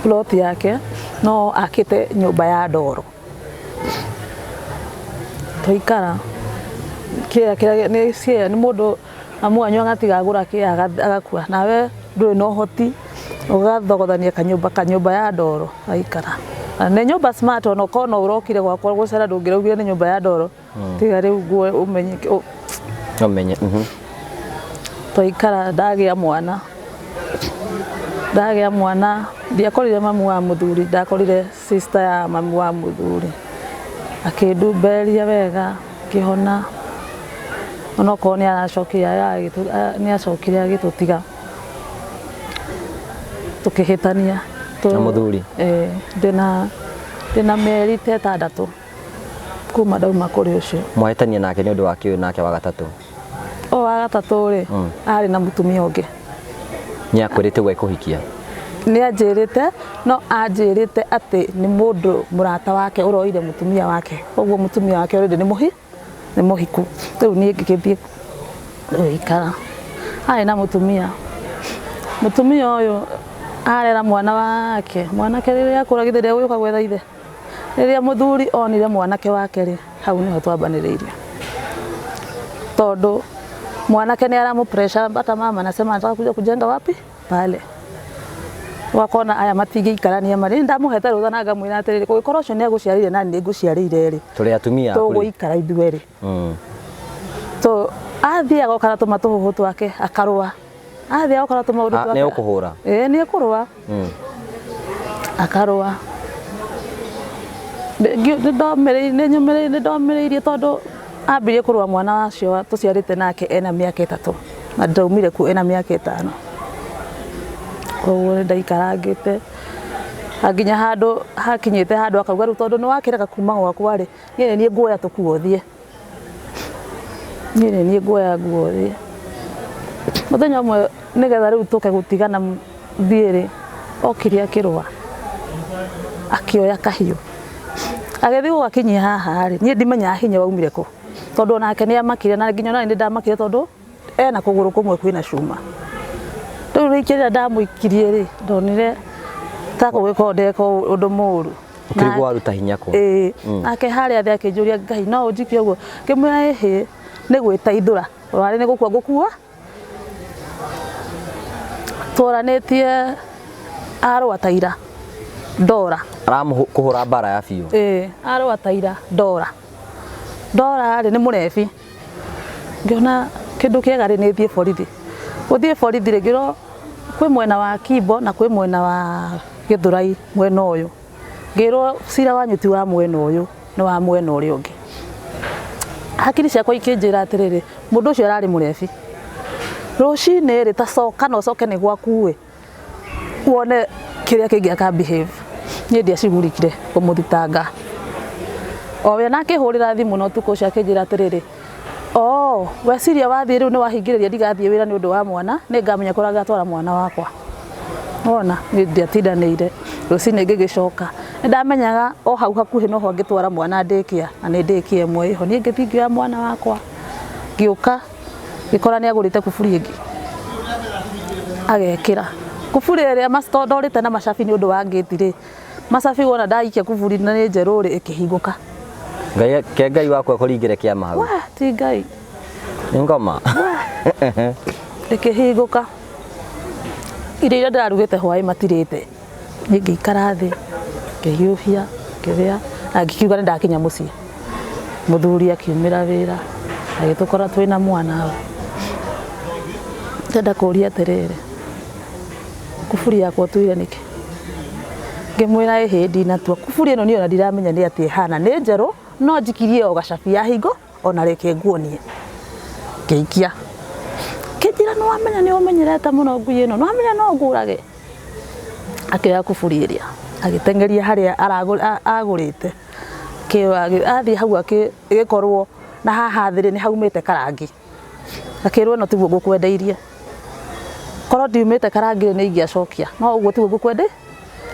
plot yake no akĩte nyũmba ya ndoro. Twaikara kĩea kĩrĩa nĩ ciea nĩ mũndũ mamu wanyu agatiga agũra kĩea agakua nawe ndũrĩ na ũhoti ũgathogothania kanyũmba ya ndoro waikara. Na nĩ nyũmba smart ona ũkorwo no ũrokire gwakwa gũcera ndũngĩraugire nĩ nyũmba ya ndoro. Tiga rĩu nguo ũmenye Ũmenye. Twaikara ndagĩa mwana. Ndagĩa mwana ndiakorire mamu wa mũthuri, ndakorire sister ya mamu wa mũthuri. Akĩndumberia wega ngĩhona. Onokorwo nĩ aracokire nĩ acokire agĩtũtiga. Tũkĩhĩtania. Na mũthuri? Ĩĩ, ndĩna mĩeri ta 6 kuma ndauma kũrĩ ũcio. Mwahĩtania nake nĩ ũndũ wa kĩũ nake wa gatatũ? Wa gatatũ rĩ, arĩ na mũtumia ũngĩ. Nĩ akwĩrĩte gwe kũhikia? Nĩ anjĩrĩte, no anjĩrĩte atĩ nĩ mũndũ mũrata wake ũroire mũtumia wake, koguo mũtumia wake already nĩ mũhiku. Rĩu niĩ ngĩgĩthiĩ gũikara arĩ na mũtumia. Mũtumia ũyũ arera mwana wake, mwanake rĩrĩa akũra githĩ ndegũgĩũka gwetha ithe? Rĩrĩa mũthuri onire mwanake wake rĩ, hau nĩho twambanĩrĩirie, tondũ mwanake nĩ aramũ pressure mpaka mama anasema anataka kuja kujenga wapi pale, wakona aya matingĩikarania marĩ. Ndamũhete rũtha na ngamwĩra atĩrĩrĩ, kũngĩkorwo ũcio nĩ agũciarĩire na nĩ ngũciarĩire rĩ, Tũrĩ atumia aku rĩ. Tũgũikara ithuerĩ. So athiĩ agoka na tũmatũhũhũ twake akarũa, athiĩ agoka na tũmaũndũ Ah, twake. Nĩ ũkũhũra? Ĩĩ, nĩ ekũrũa. Akarũa. Nĩ ndomĩrĩirie tondũ ambirie kũrũa mwana wacio tũciarĩte nake ena mĩaka 3, na ndaumire kuo ena mĩaka 5. Koguo nĩ ndaikarangĩte nginya handũ hakinyĩte handũ akauga rĩu tondũ nĩ wakĩrega kuma gwakwa rĩ, niĩ nĩ niĩ nguoya tũkuo thiĩ, niĩ nĩ niĩ nguoya nguo thiĩ. Mũthenya ũmwe nĩgetha rĩu tũke gũtigana thiĩ rĩ, okire akĩrũa, akĩoya kahiũ, agĩthiĩ gũgakinyia haha rĩ, niĩ ndimenyaga hinya waumire kũ, tondũ onake nĩ amakire na nginya onaniĩ nĩ ndamakire tondũ ena kũgũrũ kũmwe kwĩna cuma. Rĩu rĩngĩ rĩrĩa ndamũikirie rĩ, ndonire ta gũgĩkorwo ndeka ũndũ mũru. Ũkĩrigwo waruta hinya kũ? Ĩĩ, nake harĩa thĩ akĩnjũria, Ngai no ũnjikie ũguo? Ngĩmwĩra ĩhĩ, nĩ gwĩteithũra warĩ nĩ gũkua ngũkua. Tworanĩtie arũa ta ira ndora. Aramũkũhũra mbara ya biũ? Ĩĩ, arũa ta ira ndora. Ndora rĩ, nĩ mũrebi. Ngĩona kĩndũ kĩega rĩ, nĩ thiĩ borithi. Gũthiĩ borithi rĩ, ngĩrwo kwĩ mwena wa Kimbo na kwĩ mwena wa Gĩthũrai mwena ũyũ. Ngĩrwo cira wanyu ti wa mwena ũyũ, nĩ wa mwena ũrĩa ũngĩ. Hakiri ciakwa ikĩnjĩra atĩrĩrĩ, mũndũ ũcio ararĩ mũrebi. Rũcinĩ rĩ, ta coka na ũcoke nĩ gwaku ĩ, wone kĩrĩa kĩngĩ aka behave. Niĩ ndiacugurikire kũmũthitanga. O we na akĩhũrĩra thimũ na ũtukũ ũcio akĩnjĩra atĩrĩrĩ, oh, weciria wathiĩ rĩu nĩ wahingĩrĩria ndigathiĩ wĩra nĩ ũndũ wa mwana, nĩ ngamenya kũrĩa ngatwara mwana wakwa. Wona, niĩ ndiatindanĩire. Rũcinĩ ngĩgĩcoka. Nĩ ndamenyaga o hau hakuhĩ noho ngĩtwara mwana ndĩkia, na nĩ ndĩkia ĩmwe ĩho. Niĩ ngĩthiĩ ngĩoya mwana wakwa, ngĩũka, ngĩkora nĩ agũrĩte kuburi ĩngĩ. Agekĩra. Kuburi ĩrĩa ndorĩte na macabi nĩ ũndũ wa ngĩti rĩ, macabi wona ndaikia kuburi na nĩ njerũ rĩ, ĩkĩhingũka. Ngai ke Ngai waku akũringĩre kĩama hau. Wah, ti Ngai. Nĩ ngoma. Ĩkĩhingũka. Irio iria ndĩrarugĩte hwaĩ matirĩte. Niĩ ngĩikara thĩ, ngĩhiũhia, ngĩrĩa, na ngĩkiuga nĩ ndakinya mũciĩ. Mũthuri akiumĩra wĩra, agĩtũkora twĩna mwana hau. Ndĩrenda kũria atĩrĩrĩ, kuburi yakwa ũtuire nĩkĩ? Ngĩmwĩra ĩhĩ ndinatua. Kuburi ĩno niĩ ona ndiramenya nĩ atĩa ĩhana, nĩ njerũ no njikirie o gacabi ya hingo ona reke nguonie. Ngĩikia. Kĩnjĩra nĩ wamenya nĩ ũmenyerete mũno ngui ĩno, nĩ wamenya no ngũrage. Akĩoya kuburi ĩrĩa, agĩteng'eria harĩa agũrĩte. Athiĩ hau ĩgĩkorwo na haha thĩ rĩ, nĩ haumĩte karangi. Akĩrwo ĩno tiguo ngũkwendeirie. Korwo ndiumĩte karangi rĩ, nĩ ingĩacokia. No ũguo tiguo ngũkwende.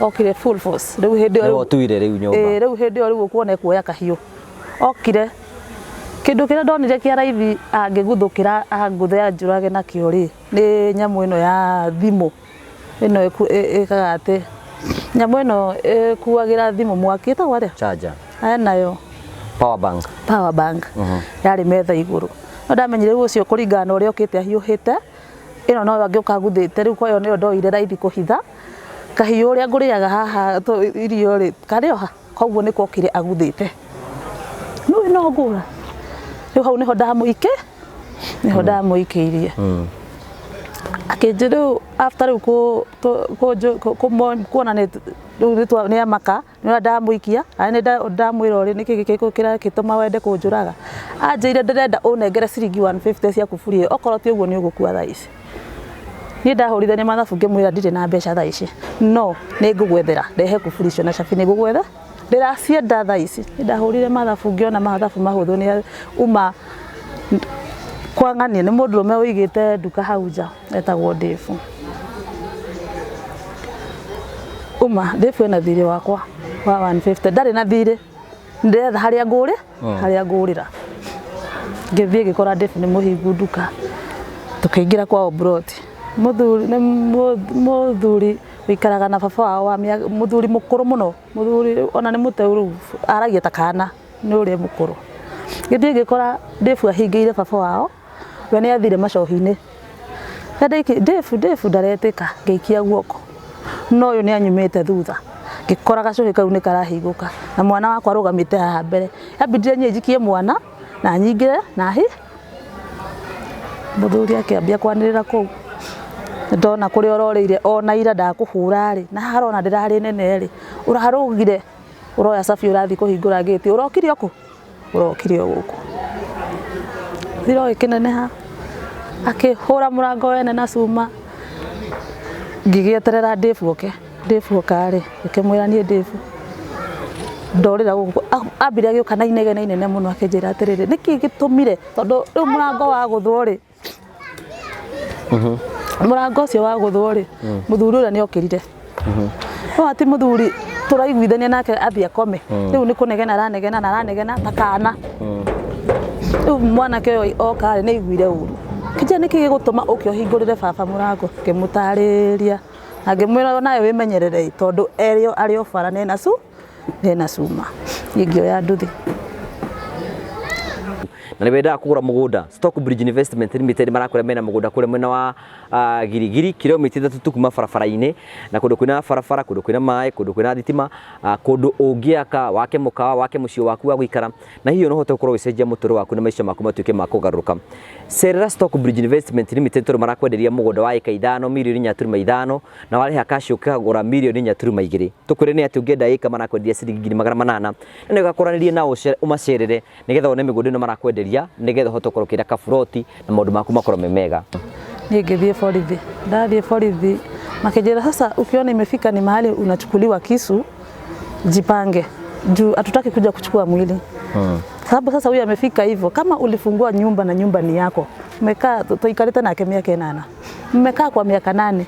Okire full force. Rĩu hĩndĩ ĩyo Nĩwe ũtuire rĩu nyũmba. Ĩĩ, rĩu hĩndĩ ĩyo rĩu ũkuona ekuoya kahiũ. Okire kĩndũ kĩrĩa ndonire kĩa raithi angĩguthũkĩra angũthe anjũrage nakĩo rĩ, nĩ nyamũ ĩno ya thimũ. Ĩno ĩkaga atĩ nyamũ ĩno ĩkuagĩra thimũ mwaki, ĩtagwo atĩa? Charger. Enayo. Power bank. Power bank. Yarĩ metha igũrũ. No ndamenyire rĩu ũcio kũringana na ũrĩa okĩte ahiũhĩte, ĩno noyo angĩũka aguthĩte, rĩu kwa ĩyo nĩyo ndoire raithi kũhitha. Kahiũ ũrĩa ngũrĩaga haha irio rĩ, karĩ o ha? Koguo nĩ kokire aguthĩte. Nũĩ no ngũra. Rĩu hau nĩho ndamũike, nĩho ndamũikĩirie. Akĩnjĩra rĩu after rĩu kuona nĩ rĩu nĩ amaka, nĩ ndamũikia, na nĩ ndamwĩra ũrĩ nĩkĩ gĩkĩ kĩratũma wende kũnjũraga. Anjĩire ndĩrenda ũnengere ciringi 150 cia kuburi ĩyo, okorwo ti ũguo nĩ ũgũkua thaa ici. Niĩ ndahũrithania mathabu ngĩmwĩra ndirĩ na mbeca thaa ici, no nĩ ngũgwethera, rehe kuburi icio na cabi nĩ ngũgwetha, ndĩracienda thaa ici. Niĩ ndahũrire mathabu ngĩona mathabu mahũthũ nĩ uma Kwang'ania nĩ mũndũrũme ũigĩte nduka hau nja etagwo Dave. Uma Dave ena thirĩ wakwa wa 150, ndarĩ na thirĩ, ndĩretha harĩa ngũrĩ harĩa ngũrĩra. Ngĩthiĩ ngĩkora Dave nĩ mũhingu nduka, tũkĩingĩra kwao plot. Mũthuri nĩ mũthuri ũikaraga na baba wao wa mũthuri mũkũrũ mũno, mũthuri ona nĩ mũteu rĩu, aragia ta kana nĩ ũrĩa mũkũrũ. Ngĩthiĩ ngĩkora Dave ahingĩire baba wao, we nĩ athire macohi-inĩ. Dave Dave ndaretĩka, ngĩikia guoko, no ũyũ nĩ anyumĩte thutha. Ngĩkora gacuhi kau nĩ karahingũka na mwana wakwa arũgamĩte haha mbere. Yambindire niĩ njikie mwana na nyingĩre na hi mũthuri akĩambia kwanĩrĩra kũu. Ndona kũrĩa ũrorĩire ona ira ndakũhũra rĩ, na haha ũrona ndĩrarĩ nene rĩ, ũrarũgire ũroya cabi ũrathiĩ kũhingũra ngĩti, ũrokire o kũ? Ũrokire o gũkũ. Thiro ĩkĩneneha, akĩhũra mũrango wene na cuma, ngĩgĩeterera Dave oke. Dave oka rĩ, ngĩkĩmwĩra niĩ Dave ndorĩra gũkũ. Ambire agĩũka na inegene inene mũno akĩnjĩra atĩrĩrĩ, nĩkĩ gĩtũmire, tondũ rĩu mũrango wagũthwo rĩ, mũrango ũcio wagũthwo rĩ, mũthuri ũrĩa nĩ okĩrire. No ati mũthuri tũraiguithania nake athiĩ akome, rĩu nĩ kũnegena aranegena na aranegena ta kana. Rĩu mwanake ũyũ oka rĩ, nĩ aiguire ũru. Kĩnjĩra nĩkĩ gĩgũtũma ũke ũhingũrĩre baba mũrango, ngĩmũtarĩria na ngĩmwĩra nawe wĩmenyerere tondũ erĩ arĩ o bara na ena cuma. Niĩ ngĩoya nduthi. Na nĩ wendaga kũgũra mũgũnda, Stockbridge Investment Limited marakwĩra mena mũgũnda kũrĩa mwena wa Girigiri, kilomita 3 tu kuma barabara-inĩ, na kũndũ kwĩna barabara, kũndũ kwĩna maĩ, kũndũ kwĩna thitima, kũndũ ũngĩaka wake mũkawa, wake mũciĩ waku wa gũikara, na hihi no ũhote gũkorwo ũgĩcenjia mũtũrĩre waku na maica maku matuĩke ma kũgarũrũka. Cerera Stockbridge Investment Limited tondũ marakwenderia mũgũnda wa ĩka 5 mirioni 4.5, na warĩha cash ũkagũra mirioni 4.2. Tũkwĩre nĩ atĩ ũngĩenda ĩka marakwenderia ciringi 800,000, na nĩ ũgakũranĩrie nao ũmacerere nĩgetha wone mĩgũnda ĩno marakwenderia, nĩgetha ũhote gũkorwo ũkĩra kaburoti na maũndũ maku makorwo me mega. Niĩ ngĩthiĩ borithi, ndathiĩ borithi makĩnjĩra sasa, ukiona imefika ni mahali unachukuliwa kisu, jipange juu hatutaki kuja kuchukua mwili. Sababu sasa huyu amefika hivyo, kama ulifungua nyumba na nyumba ni yako, umekaa tuikarite nake miaka 8, mmekaa kwa miaka 8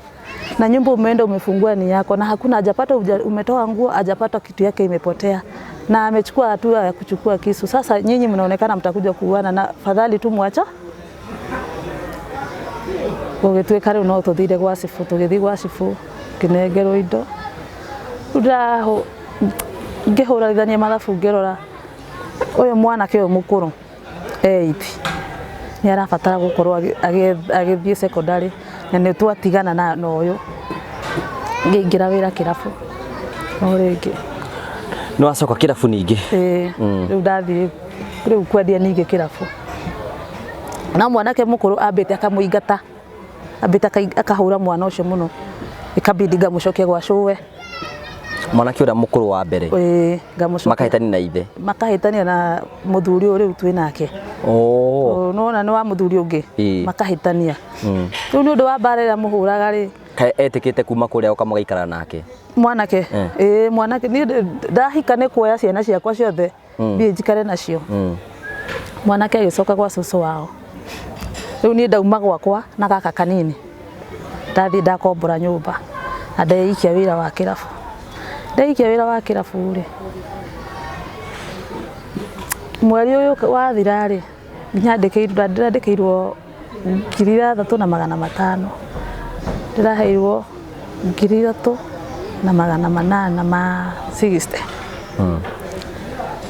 na nyumba umeenda umefungua ni yako, na hakuna hajapata, umetoa nguo hajapata kitu yake imepotea, na amechukua hatua ya kuchukua kisu. Sasa nyinyi mnaonekana mtakuja kuuana, na fadhali tu mwacha. Gũgĩtuĩka rĩu no tũthire gwa cibũ, tũgĩthiĩ gwa cibũ ngĩnengerwo indo. Rĩu ngĩhũrithania mathabu ngĩrora ũyũ mwanake ũyũ mũkũrũ eight nĩ arabatara gũkorwo agĩthiĩ secondary, na nĩ twatigana na ũyũ ngĩingĩra wĩra kĩrabu o rĩngĩ. Nĩ wacoka kĩrabu ningĩ? Ĩĩ, rĩu ndathiĩ rĩu kwendia ningĩ kĩrabu. Na mwanake mũkũrũ ambĩte akamũingata, ambĩte akahũra mwana ũcio mũno, ikabidi ngamũcokia gwa cũwe. Mwanake ũrĩa mũkũrũ wa mbere? Ĩĩ, ngamũcokia. Makahĩtania na ithe? Makahĩtania na mũthuri ũyũ rĩu twĩ nake. Nĩwona nĩ wa mũthuri ũngĩ? Makahĩtania. Rĩu nĩ ũndũ wa mbara ĩrĩa mũhũraga rĩ. Kaĩ etĩkĩte kuma kũrĩa ũka mũgaikara nake? Mwanake. Ĩĩ, mwanake. Niĩ ndahika nĩ kuoya ciana ciakwa ciothe, thiĩ njikare nacio. Mwanake agĩcoka gwa cũcũ wao. Rĩu niĩ ndauma gwakwa na gaka kanini, ndathiĩ ndakombora nyũmba na ndeikia wĩra wa kĩrabu. Ndeikia wĩra wa kĩrabu rĩ, mweri ũyũ wathira rĩ, nyandĩkĩirwo 6,500. Ndĩraheirwo 3,860.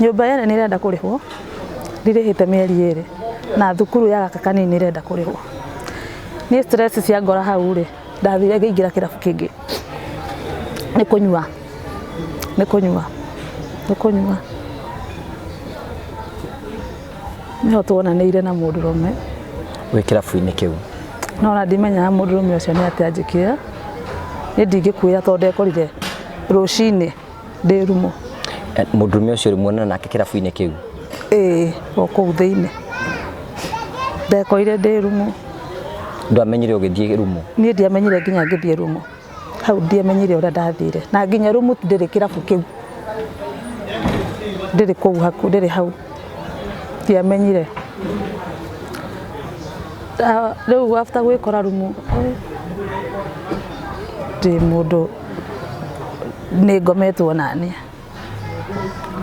Nyũmba yene nĩ ĩrenda kũrĩhwo, ndirĩhĩte mĩeri 2, na thukuru ya gaka kanini nĩ ĩrenda kũrĩhwo. Niĩ stress cia ngora hau rĩ, ndathire ngĩingĩra kĩrabu kĩngĩ. Nĩ kũnyua, nĩ kũnyua, nĩ kũnyua. Nĩho tuonanĩire na mũndũrũme. Wĩ kĩrabu-inĩ kĩu? No ona ndimenyaga mũndũrũme ũcio nĩ atĩa anjĩkire. Niĩ ndingĩkwĩra tondũ ndekorire rũcinĩ ndĩ rumu. Mũndũrũme ũcio rĩ, muonana nake kĩrabu-inĩ kĩu? Ĩĩ, o kũu thĩinĩ. Ndekorire ndĩ rumu. Ndwamenyire ũgĩthiĩ rumu? Niĩ ndiamenyire nginya ngĩthiĩ rumu. Hau ndiamenyire ũrĩa ndathire. Na nginya rumu ndĩrĩ kĩrabu kĩu. Ndĩrĩ kũu hakuhĩ, ndĩrĩ hau. Ndiamenyire. Rĩu after gwĩkora rumu ndĩ mũndũ nĩ ngometwo nani.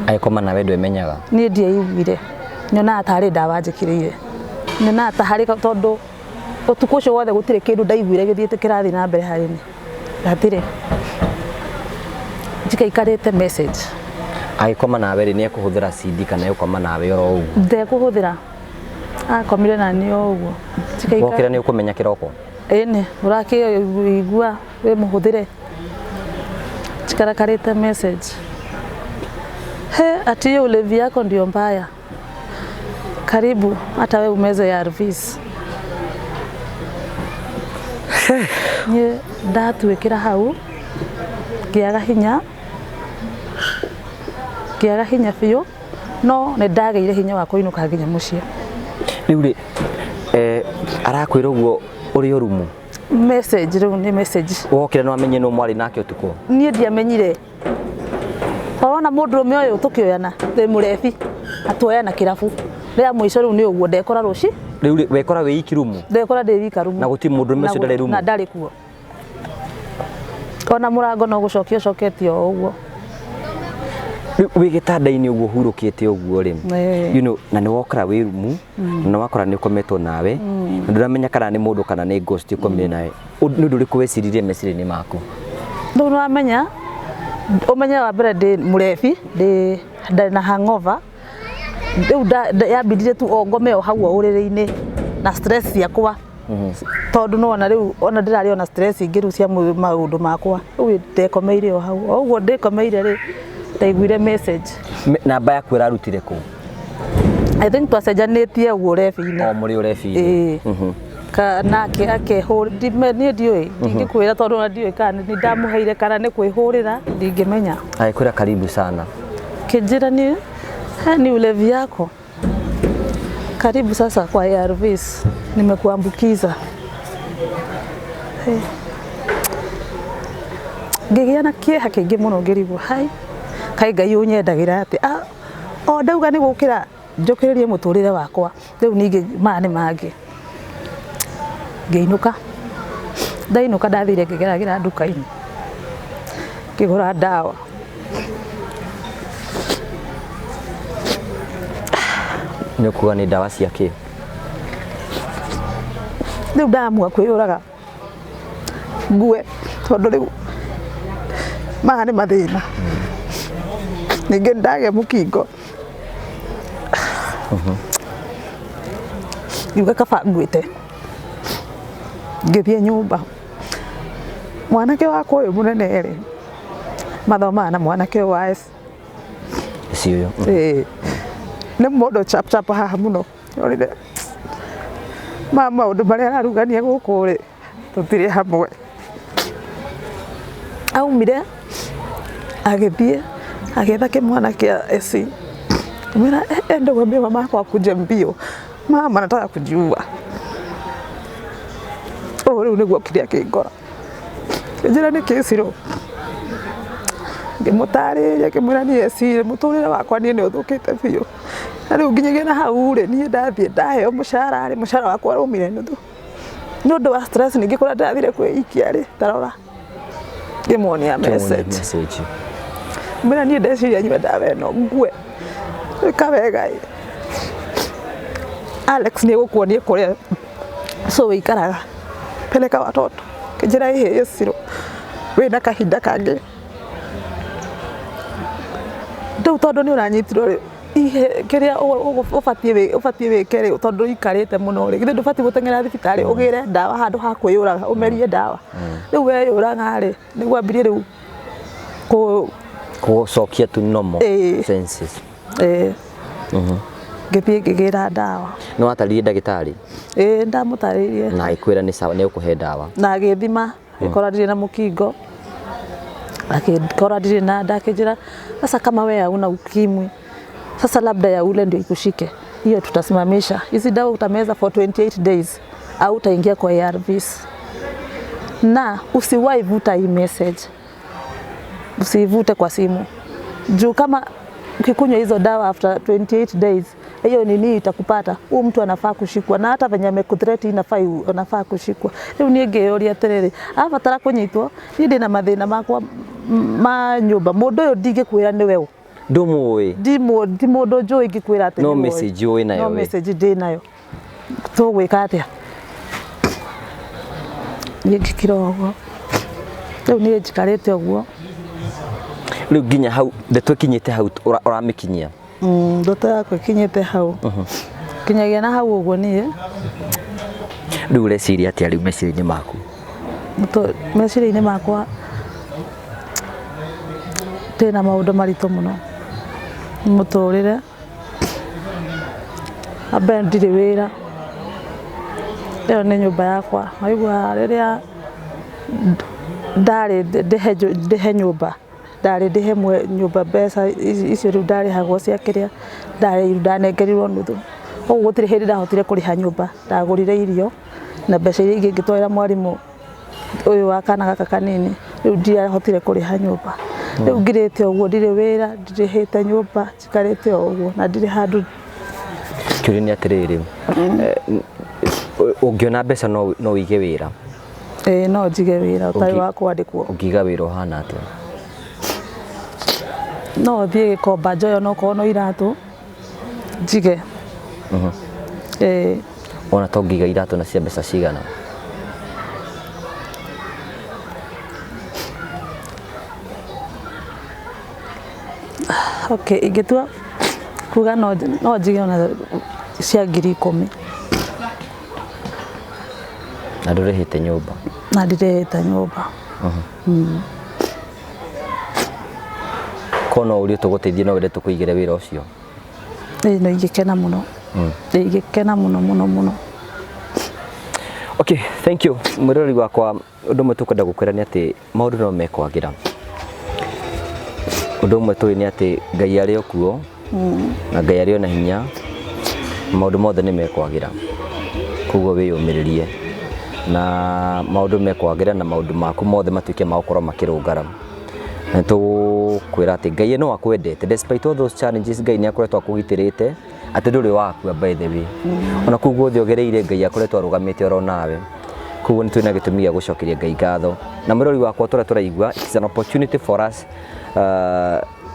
Agĩkoma nawe ndwemenyaga? Niĩ ndiaiguire, nyonaga tarĩ ndawa njĩkĩrĩire, nyonaga ta harĩ, tondũ ũtukũ ũcio wothe gũtirĩ kĩndũ ndaiguire gĩthiĩte kĩrathiĩ na mbere harĩ niĩ, hatirĩ. Njikaikarĩte message. Agĩkoma nawe rĩ, nĩ ekũhũthĩra CD kana egũkoma nawe oro ũguo? Ndekũhũthĩra, akomire na niĩ o ũguo. Wokĩra nĩ ũkũmenya kĩroko? Ĩni, ũrakĩigua wĩ mũhũthĩre. Njikarakarĩte message. He, ati hiyo ulevi yako ndio mbaya. Karibu hata we umeze ARVs. Niĩ ndatuĩkĩra hau ngĩaga hinya, ngĩaga hinya biũ, no nĩ ndagĩire hinya wa kũinũka nginya mũciĩ. Rĩu rĩ, arakwĩra ũguo ũrĩ o rumu? Message rĩu nĩ message. Wokĩra nĩ wamenyire nũ mwarĩ nake ũtukũ? Niĩ ndiamenyire. Ũrona mũndũrũme ũyũ tũkĩoyana ndĩ mũrebi, atuoyana kĩrabu rĩa mũico rĩu nĩ ũguo ndekora rũci. Rĩu rĩ, wekora wĩ iki rumu? Ndekora ndĩ wika rumu. Na gũtirĩ mũndũrũme ũcio ndarĩ rumu? Na ndarĩ kuo. Ona mũrango no gũcokia ũcoketio o ũguo. Rĩu wĩ gĩtanda-inĩ ũguo ũhurũkĩte ũguo rĩ, you know, na nĩ wokora wĩ rumu, na nĩ wakora nĩ ũkometwo nawe, na ndũramenya kana nĩ mũndũ kana nĩ ghost ũkomire nawe. Nĩ ũndũ ũrĩkũ weciririe meciria-inĩ maku? Rĩu nĩ wamenya, ũmenye wa mbere ndĩ mũrebi, ndĩ ndarĩ na hangover. Rĩu yambindire tu o ngome o hau o ũrĩrĩ-inĩ na stress ciakwa. Tondũ nĩwona rĩu ona ndĩrarĩ ona stress ingĩ rĩu cia maũndũ makwa. Rĩu ndekomeire o hau. O ũguo ndĩkomeire rĩ, ndaiguire message. Namba yaku ĩrarutire kũ? I think twacenjanĩtie ũguo ũrebi-inĩ. O mũrĩ ũrebi-inĩ. Ĩĩ. Nake akehũrĩra, niĩ ndiũĩ, ndingĩkwĩra tondũ ona ndiũĩ kana nĩ ndamũheire kana nĩ kwĩhũrĩra, ndingĩmenya. Agĩkwĩra karibu sana. Kĩnjĩra nĩ, he, ni ulevi yako. Karibu sasa kwa ARVs, nimekuambukiza. Hey. Ngĩgĩa na kĩeha kĩingĩ mũno ngĩrigwo, hai, kaĩ Ngai ũnyendagĩra atĩ, o ndauga nĩ gũkĩra njũkĩrĩrie mũtũrĩre wakwa, rĩu ningĩ maya nĩ mangĩ. Ngĩinũka, ndainũka ndathire ngĩgeragĩra nduka-inĩ, ngĩgũra ndawa. Nĩ ũkuga nĩ ndawa cia kĩ? Rĩu ndamua kwĩyũraga ngue, tondũ rĩu maya nĩ mathĩna. Ningĩ ndagĩa mũkingo. Ngiuga kaba nguĩte. Ngĩthiĩ nyũmba. Mwanake wakwa ũyũ mũnene rĩ, mathomaga na mwanake ũyũ wa S. Si ũyũ. Ĩĩ. Nĩ mũndũ chap chap haha mũno. Orire ma maũndũ marĩa ararugania gũkũ rĩ, tũtirĩ hamwe. Aumire agĩthiĩ agĩetha kĩmwana kĩa SC. Mwĩra, enda uambie mama yako akuje mbio. Mama nataka kujiua. Ũũ rĩu nĩguo kĩrĩa kĩngora. Njĩra nĩ kĩcirũ. Ngĩmũtarĩria ngĩmwĩra niĩ SC mũtũrĩre wakwa niĩ nĩ ũthũkĩte biũ. Na rĩu nginyagia na hau rĩ, niĩ ndathiĩ ndaheo mũcara rĩ, mũcara wakwa ũraumire nuthu. Nĩ ũndũ wa stress ningĩ kũrĩa ndĩrathire kwĩikia rĩ, tarora. Ngĩmuonia message. Message. Mwĩra niĩ ndeciria nyue ndawa ĩno ngue. Ĩka wega ĩ. Alex nĩ egũkuonia kũrĩa so wĩikaraga. Peleka watoto. Kĩnjĩra ĩhĩ ĩcirũ. Wĩna kahinda kangĩ. Rĩu tondũ nĩ ũranyitirwo rĩ, ihe kĩrĩa ũbatiĩ wĩke rĩ, tondũ ũikarĩte mũno rĩ, githĩ ndũbatiĩ gũteng'era thibitarĩ ũgĩre ndawa handũ ha kwĩyũraga, ũmerie ndawa. Rĩu weyũraga rĩ, nĩguo ambirie rĩu gũcokia tu normal senses. Ngĩthiĩ ngĩgĩra ndawa. Nĩ watarĩrie ndagĩtarĩ? Ĩĩ, ndamũtarĩirie. Na agĩkwĩra nĩ sawa, nĩ egũkũhe ndawa. Na agĩthima, agĩkora ndirĩ na mũkingo. Akĩkora ndirĩ na nda, akĩnjĩra sasa kama wewe hauna ukimwi, sasa labda ya ule ndio ikushike. Hiyo tutasimamisha. Hizi dawa utameza for 28 days au utaingia kwa ARVs. Na usiwahi vuta hii message. Usivute kwa simu. Juu kama ukikunywa hizo dawa after 28 days Hiyo nini itakupata, huyu mtu anafaa kushikwa, na hata venye amekuthreat inafaa anafaa kushikwa. Rĩu niĩ ngĩyũria atĩrĩrĩ, abatara kũnyitwo, niĩ ndĩna mathĩna makwa ma nyũmba, mũndũ ũyũ ndingĩkwĩra nĩwe ũ. Ndũmũĩ? Ti mũndũ njũĩ ingĩkwĩra atĩ No nĩwe ũĩ. Message ũĩ nayo No we. Message ndĩ nayo, tũgwĩka atĩa? Niĩ ngĩkira ũguo, rĩu niĩ njikarĩte ũguo. Rĩu nginya hau ndeto ĩkinyĩte hau ũramĩkinyia? Ndoto yakwa ĩkinyĩte hau, kinyagia na hau ũguo niĩ. Rĩu ũreciria atĩa rĩu meciria-inĩ maku? Meciria-inĩ makwa ndĩna maũndũ maritũ mũno mũtũrĩre. Ambe ndirĩ wĩra, ĩyo nĩ nyũmba yakwa. Waigua, rĩrĩa ndarĩ ndĩhe nyũmba, ndarĩ ndĩhe nyũmba, mbeca icio rĩu ndarĩhagwo cia kĩrĩa ndarĩ ndanengerirwo nuthu, ũguo gũtirĩ hĩndĩ ndahotire kũrĩha nyũmba. Ndagũrire irio na mbeca iria ingĩ ngĩtwarĩra mwarimũ ũyũ wa kana gaka kanini. Rĩu ndiahotire kũrĩha nyũmba. Rĩu ngirĩte ũguo, ndirĩ wĩra, ndirĩhĩte nyũmba, njikarĩte o ũguo na ndirĩ handũ. Kĩũria nĩ atĩrĩrĩ, ũngĩona mbeca no ũige wĩra? Ĩĩ, no njige wĩra ũtarĩ wa kwandĩkwo. Ũngĩiga wĩra ũhana atĩa? No thiĩ Gĩkomba njoyo, no korwo no iratũ njige, ĩĩ. Ona to ũngĩiga iratũ na cia mbeca cigana? Okay, ingĩtua kuga no njige ona cia 10,000. Na ndũrĩhĩte nyũmba? Na ndirĩhĩte nyũmba. Ko no ũrie tũgũteithie, no wende tũkũigĩre wĩra ũcio? Ĩĩ, no ingĩkena mũno, ingĩkena mũno mũno mũno. Okay, thank you, mwĩroreri wakwa. Ũndũ ũmwe tũkwenda gũkwĩra nĩ atĩ maũndũ no mekwagĩra. Ũndũ ũmwe tũĩ nĩ atĩ Ngai arĩ o kuo na Ngai arĩ o na hinya, maũndũ mothe nĩ mekwagĩra. Koguo wĩyũmĩrĩrie na maũndũ mekwagĩra na maũndũ maku mothe matuĩke ma gũkorwo makĩrũngara. Na tũkwĩra atĩ Ngai no akwendete despite all those challenges. Ngai nĩ akoretwo akũgitĩrĩte atĩ ndũrĩ wakua, by the way. Ona kũu guothe ũgereire, Ngai akoretwo arũgamĩte oro nawe. Koguo nĩ twĩna gĩtũmi gĩa gũcokeria Ngai ngatho. Na mwĩrori wakwa, tũrĩa tũraigua, it's an opportunity for us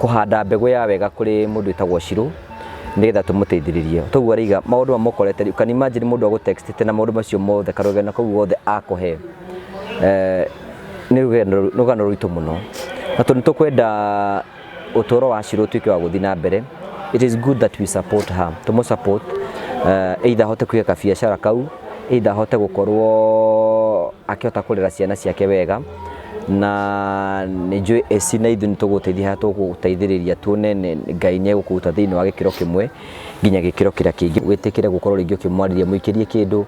kũhanda mbegũ ya wega kũrĩ mũndũ wĩtagwo Shiro nĩgetha tũmũteithĩrĩrie. Toguo araiga maũndũ mamũkorete. You can imagine mũndũ agũtextĩte na maũndũ macio mothe, karũgano kau gothe akũhe, nĩ rũgano rũritũ mũno. Na tondũ nĩ tũkwenda ũtũũro wa Shiro ũtuĩke wa gũthiĩ na mbere, it is good that we support her, tũmũ support, either ahote kũiga kabiacara kau, either ahote gũkorwo akĩhota kũrera ciana ciake wega. Na nĩ njũĩ eci na ithuĩ nĩ tũgũteithia harĩa tũgũteithĩrĩria, tuone Ngai nĩ egũkũruta thĩinĩ wa gĩkĩro kĩmwe nginya gĩkĩro kĩrĩa kĩngĩ. Wĩtĩkĩre gũkorwo rĩngĩ ũkĩmwarĩria, mũikĩrie kĩndũ,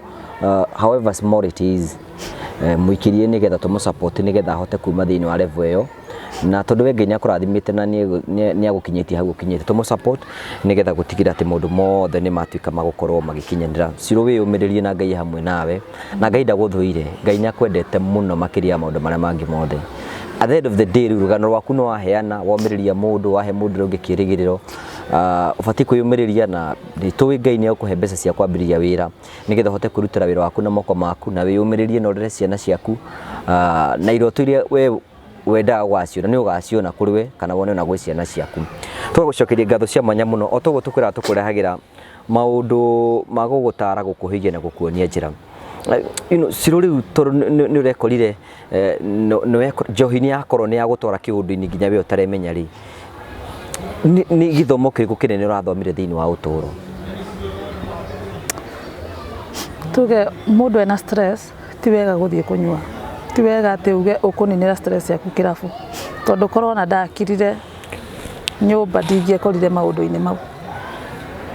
however small it is, mũikĩrie nĩgetha tũmũ support, nĩgetha ahote kuma thĩinĩ wa level ĩyo. Na tondũ we Ngai nĩ akũrathimĩte na nĩ agũkinyĩtie hau ũkinyĩte, tũmũ support nĩgetha gũtigĩrĩra atĩ maũndũ mothe nĩ matuĩka magũkorwo magĩkinyanĩra. Ciro, wĩyũmĩrĩrie na Ngai hamwe nawe, na Ngai ndagũthũire. Ngai nĩ akwendete mũno makĩria ya maũndũ marĩa mangĩ mothe. At the end of the day, rĩu rũgano rwaku nĩ waheana, womĩrĩria mũndũ, wahe mũndũ ũrĩa ũngĩ kĩrĩgĩrĩro. Ũbatiĩ kwĩyũmĩrĩria na nĩ tũĩ Ngai nĩ egũkũhe mbeca cia kwambĩrĩria wĩra nĩgetha ũhote kwĩrutĩra wĩra waku na moko maku, na wĩyũmĩrĩrie na ũrere ciana ciaku, na iroto iria we wendaga gũgaciona nĩ ũgaciona kũrĩ we kana wone ona gwĩ ciana ciaku. Tũgagũcokeria ngatho cia mwanya mũno. O toguo tũkwĩraga, tũkũrehagĩra maũndũ ma gũgũtara, gũkũhĩgia na gũkuonia njĩra. Ciro, rĩu tondũ nĩ ũrekorire njohi nĩ yakorwo nĩ yagũtwara kĩũndũ-inĩ nginya we ũtaremenya rĩ, nĩ gĩthomo kĩrĩkũ kĩnene ũrathomire thĩinĩ wa ũtũũro? Tuge mũndũ ena stress, ti wega gũthiĩ kũnyua, ti wega atĩ uge ũkũninĩra stress yaku kĩrabu, tondũ korwo ona ndakirire nyũmba ndingĩekorire maũndũ-inĩ mau.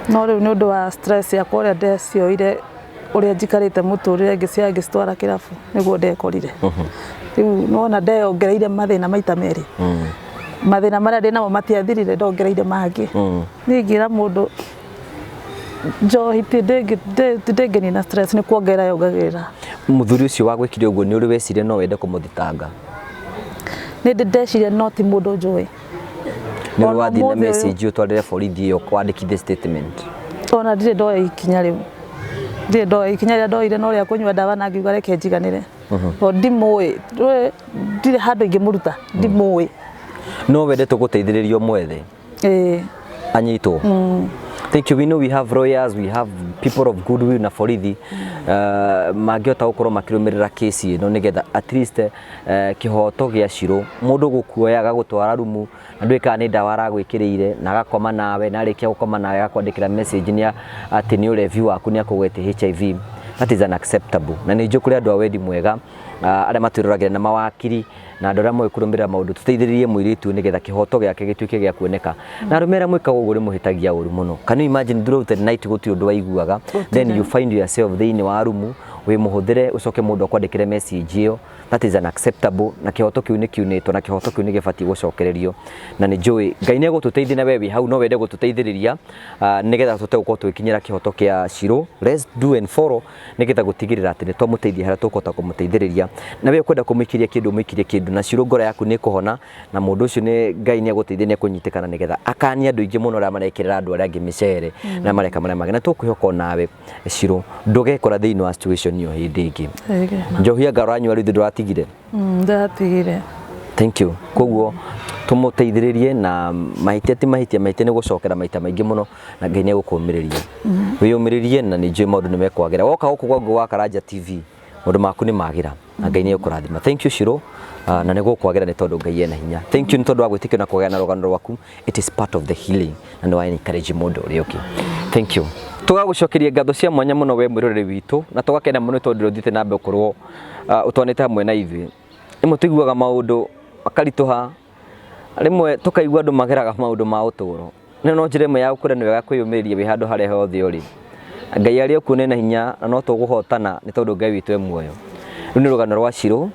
No rĩu nĩ ũndũ wa stress yakwa, ũrĩa ndecioire, ũrĩa njikarĩte mũtũrĩre, ngĩcioya ngĩcitwara kĩrabu, nĩguo ndekorire. Rĩu nĩwona ndeyongereire mathĩna maita merĩ. Mathĩna marĩa ndĩnamo matiathirire, ndongereire mangĩ. Niĩ ingĩra mũndũ, njohi ti ndĩngĩnina stress, nĩ kuongerera yongagĩrĩra. Mũthuri ũcio wagwĩkire ũguo, nĩ ũrĩ weciria no wende kũmũthitanga? Nĩ ndĩ ndeciria, no ti mũndũ njũĩ. Nĩ ũrĩ Ona wathiĩ na ũmũthĩ ũyũ- message ũtwarĩre borithi ĩyo wandĩkithie statement? Ona ndirĩ ndoya ikinya rĩu, ndirĩ ndoya ikinya rĩrĩa ndoire no rĩa kũnyua ndawa na ngiuga reke njiganĩre, tondũ ndimũĩ. Ndũĩ, ndirĩ handũ ingĩmũruta, ndimũĩ. No wende tũgũteithĩrĩrio mwethe? Ĩĩ. Anyitwo. Thank you. We know we have lawyers, we have people of goodwill na borithi mangĩhota gũkorwo makĩrũmĩrĩra kesi ĩno nĩgetha at least kĩhoto gĩa Shiro. Mũndũ gũkuoya agagũtwara rumu na ndũĩ kana nĩ ndawa aragwĩkĩrĩire na agakoma nawe, na arĩkia gũkoma nawe agakwandĩkĩra message nĩ atĩ nĩ ũrebi waku nĩ akũgwetie HIV. That is unacceptable. Na nĩ njũĩ kũrĩ andũ a wendi mwega arĩa matwĩroragĩra na mawakiri na andũ arĩa moĩ kũrũmĩrĩra maũndũ, tũteithĩrĩrie mũirĩtu ũyũ nĩgetha kĩhoto gĩake gĩtuĩke gĩa kuoneka. Na arũme arĩa mwĩkaga ũguo nĩ mũhĩtagia ũru mũno. Can you imagine throughout the night gũtirĩ ũndũ waiguaga, then you find yourself thĩinĩ wa rumu wĩ mũhũthĩre, ũcoke mũndũ akwandĩkĩre message ĩyo? That is unacceptable. Na kĩhoto kĩu nĩ kiunĩtwo na kĩhoto kĩu nĩ gĩbatiĩ gũcokererio, na nĩ njũĩ Ngai nĩ egũtũteithia, na we wĩ hau no wende gũtũteithĩrĩria nĩgetha tũhote gũkorwo tũgĩkinyĩra kĩhoto kĩa Shiro. Let's do and follow nĩgetha gũtigĩrĩra atĩ nĩ twamũteithia harĩa tũkũhota kũmũteithĩrĩria. Na we ũkwenda kũmũikĩria kĩndũ, ũmũikĩrie kĩndũ, na Shiro ngoro yaku nĩ ĩkũhona, na mũndũ ũcio nĩ Ngai nĩ egũteithia, nĩ ekũnyitĩkana nĩgetha akanie andũ aingĩ mũno arĩa marekĩrĩra andũ arĩa angĩ mĩcere na mareka marĩa mangĩ. Na tũkwĩhoka onawe Shiro ndũgekora thĩinĩ wa situation ĩyo hĩndĩ ĩngĩ. Njohi anga ũranyua rĩu ndũratigire? Ndatigire. Thank you. Koguo tũmũteithĩrĩrie na mahĩtia ti mahĩtia, mahĩtia nĩ gũcokera maita maingĩ mũno, na Ngai nĩ egũkũmĩrĩria. Wĩyũmĩrĩrie na nĩ njũĩ maũndũ nĩ mekwagĩra. Woka gũkũ kwa Ngũgĩ wa Karanja TV, maũndũ maku nĩ magĩra na Ngai nĩ egũkũrathima. Thank you Shiro, na nĩ gũkwagĩra nĩ tondũ Ngai ena hinya. Thank you nĩ tondũ wa gwĩtĩkĩra na kũgaya na rũgano rwaku. It is part of the healing na nĩ wa encourage mũndũ ũrĩa ũngĩ. Thank you. Tũgagũcokeria ngatho cia mwanya mũno we mwĩroreri witũ, na tũgakena mũno tondũ ũthiĩte na mbere gũkorwo ũtwanĩte hamwe na ithuĩ. Rĩmwe tũiguaga maũndũ makaritũha, rĩmwe tũkaigua andũ mageraga maũndũ ma ũtũũro. No njĩra ĩmwe ya gũkũra nĩ wega kwĩyũmĩrĩria wĩ handũ harĩa hothe ũrĩ. Ngai arĩ o kuo na hinya na no tũgũhotana nĩ tondũ Ngai witũ e muoyo. Rũu nĩ rũgano rwa Shiro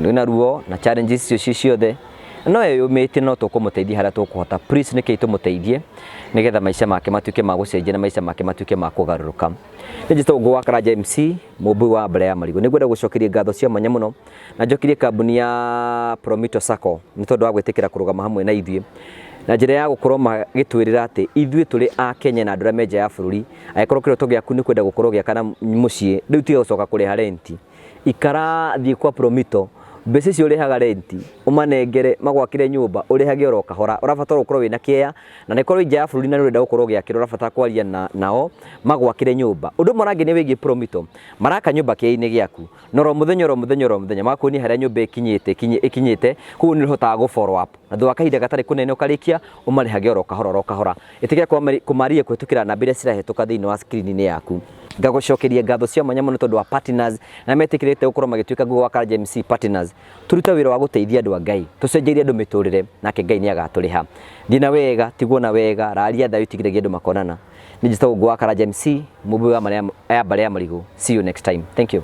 rwĩna ruo na challenges icio ciĩ ciothe, no eyũmĩtie, no tũkũmũteithia harĩa tũkũhota. Please nĩkĩĩ tũmũteithie nĩgetha maica make matuĩke ma gũcenjia na maica make matuĩke ma kũgarũrũka. Nĩ njĩtagwo Ngũgĩ wa Karanja MC, mũmbui wa mbere ya marigũ. Nĩ ngwenda gũcokeria ngatho cia mwanya mũno na njokerie kambuni ya Promito Sacco nĩ tondũ wa gwĩtĩkĩra kũrũgama hamwe na ithuĩ na njĩra ya gũkorwo magĩtwĩrĩra atĩ ithuĩ tũrĩ a Kenya na andũ arĩa me nja ya bũrũri. Angĩkorwo kĩroto gĩaku nĩ kwenda gũkorwo gĩaka na mũciĩ, rĩu tiga gũcoka kũrĩha renti, ikara thiĩ kwa Promito, mbeca icio ũrĩhaga renti ũmanengere magwakĩre nyũmba, ũrĩhage oro kahora. Ũrabatara ũkorwo wĩna kĩea na nĩ korwo nja ya bũrũri na nĩ ũrenda gũkorwo ũgĩakĩrwo, ũrabatara kwaria na nao magwakĩre nyũmba. Ũndũ ũmwe ũrangenia wĩgiĩ Promito, maraka nyũmba kĩea-inĩ gĩaku na oro mũthenya oro mũthenya oro mũthenya magakuonia harĩa nyũmba ĩkinyĩte, koguo nĩ ũhotaga gũ follow up na thutha wa kahinda gatarĩ kũnene ũkarĩkia, ũmarĩhage oro kahora oro kahora. Ĩtĩkĩra kũmaria kũhĩtũkĩra namba iria cirahĩtũka thĩinĩ wa screen-inĩ yaku. Ngagũcokeria ngatho cia mwanya mũno tondũ wa partners na metĩkĩrĩte gũkorwo magĩtuĩka Ngũgĩ wa Karanja MC partners. Tũrute wĩra wa gũteithia andũ a Ngai, tũcenjerie andũ mĩtũrĩre, nake Ngai nĩ agatũrĩha. Thiĩ na wega, tigwo na wega, raria thayũ, tigĩrĩria andũ makonana. Nĩ njĩtagwo Ngũgĩ wa Karanja MC, mũmbui wa mbarĩ ya marigũ. See you next time. Thank you.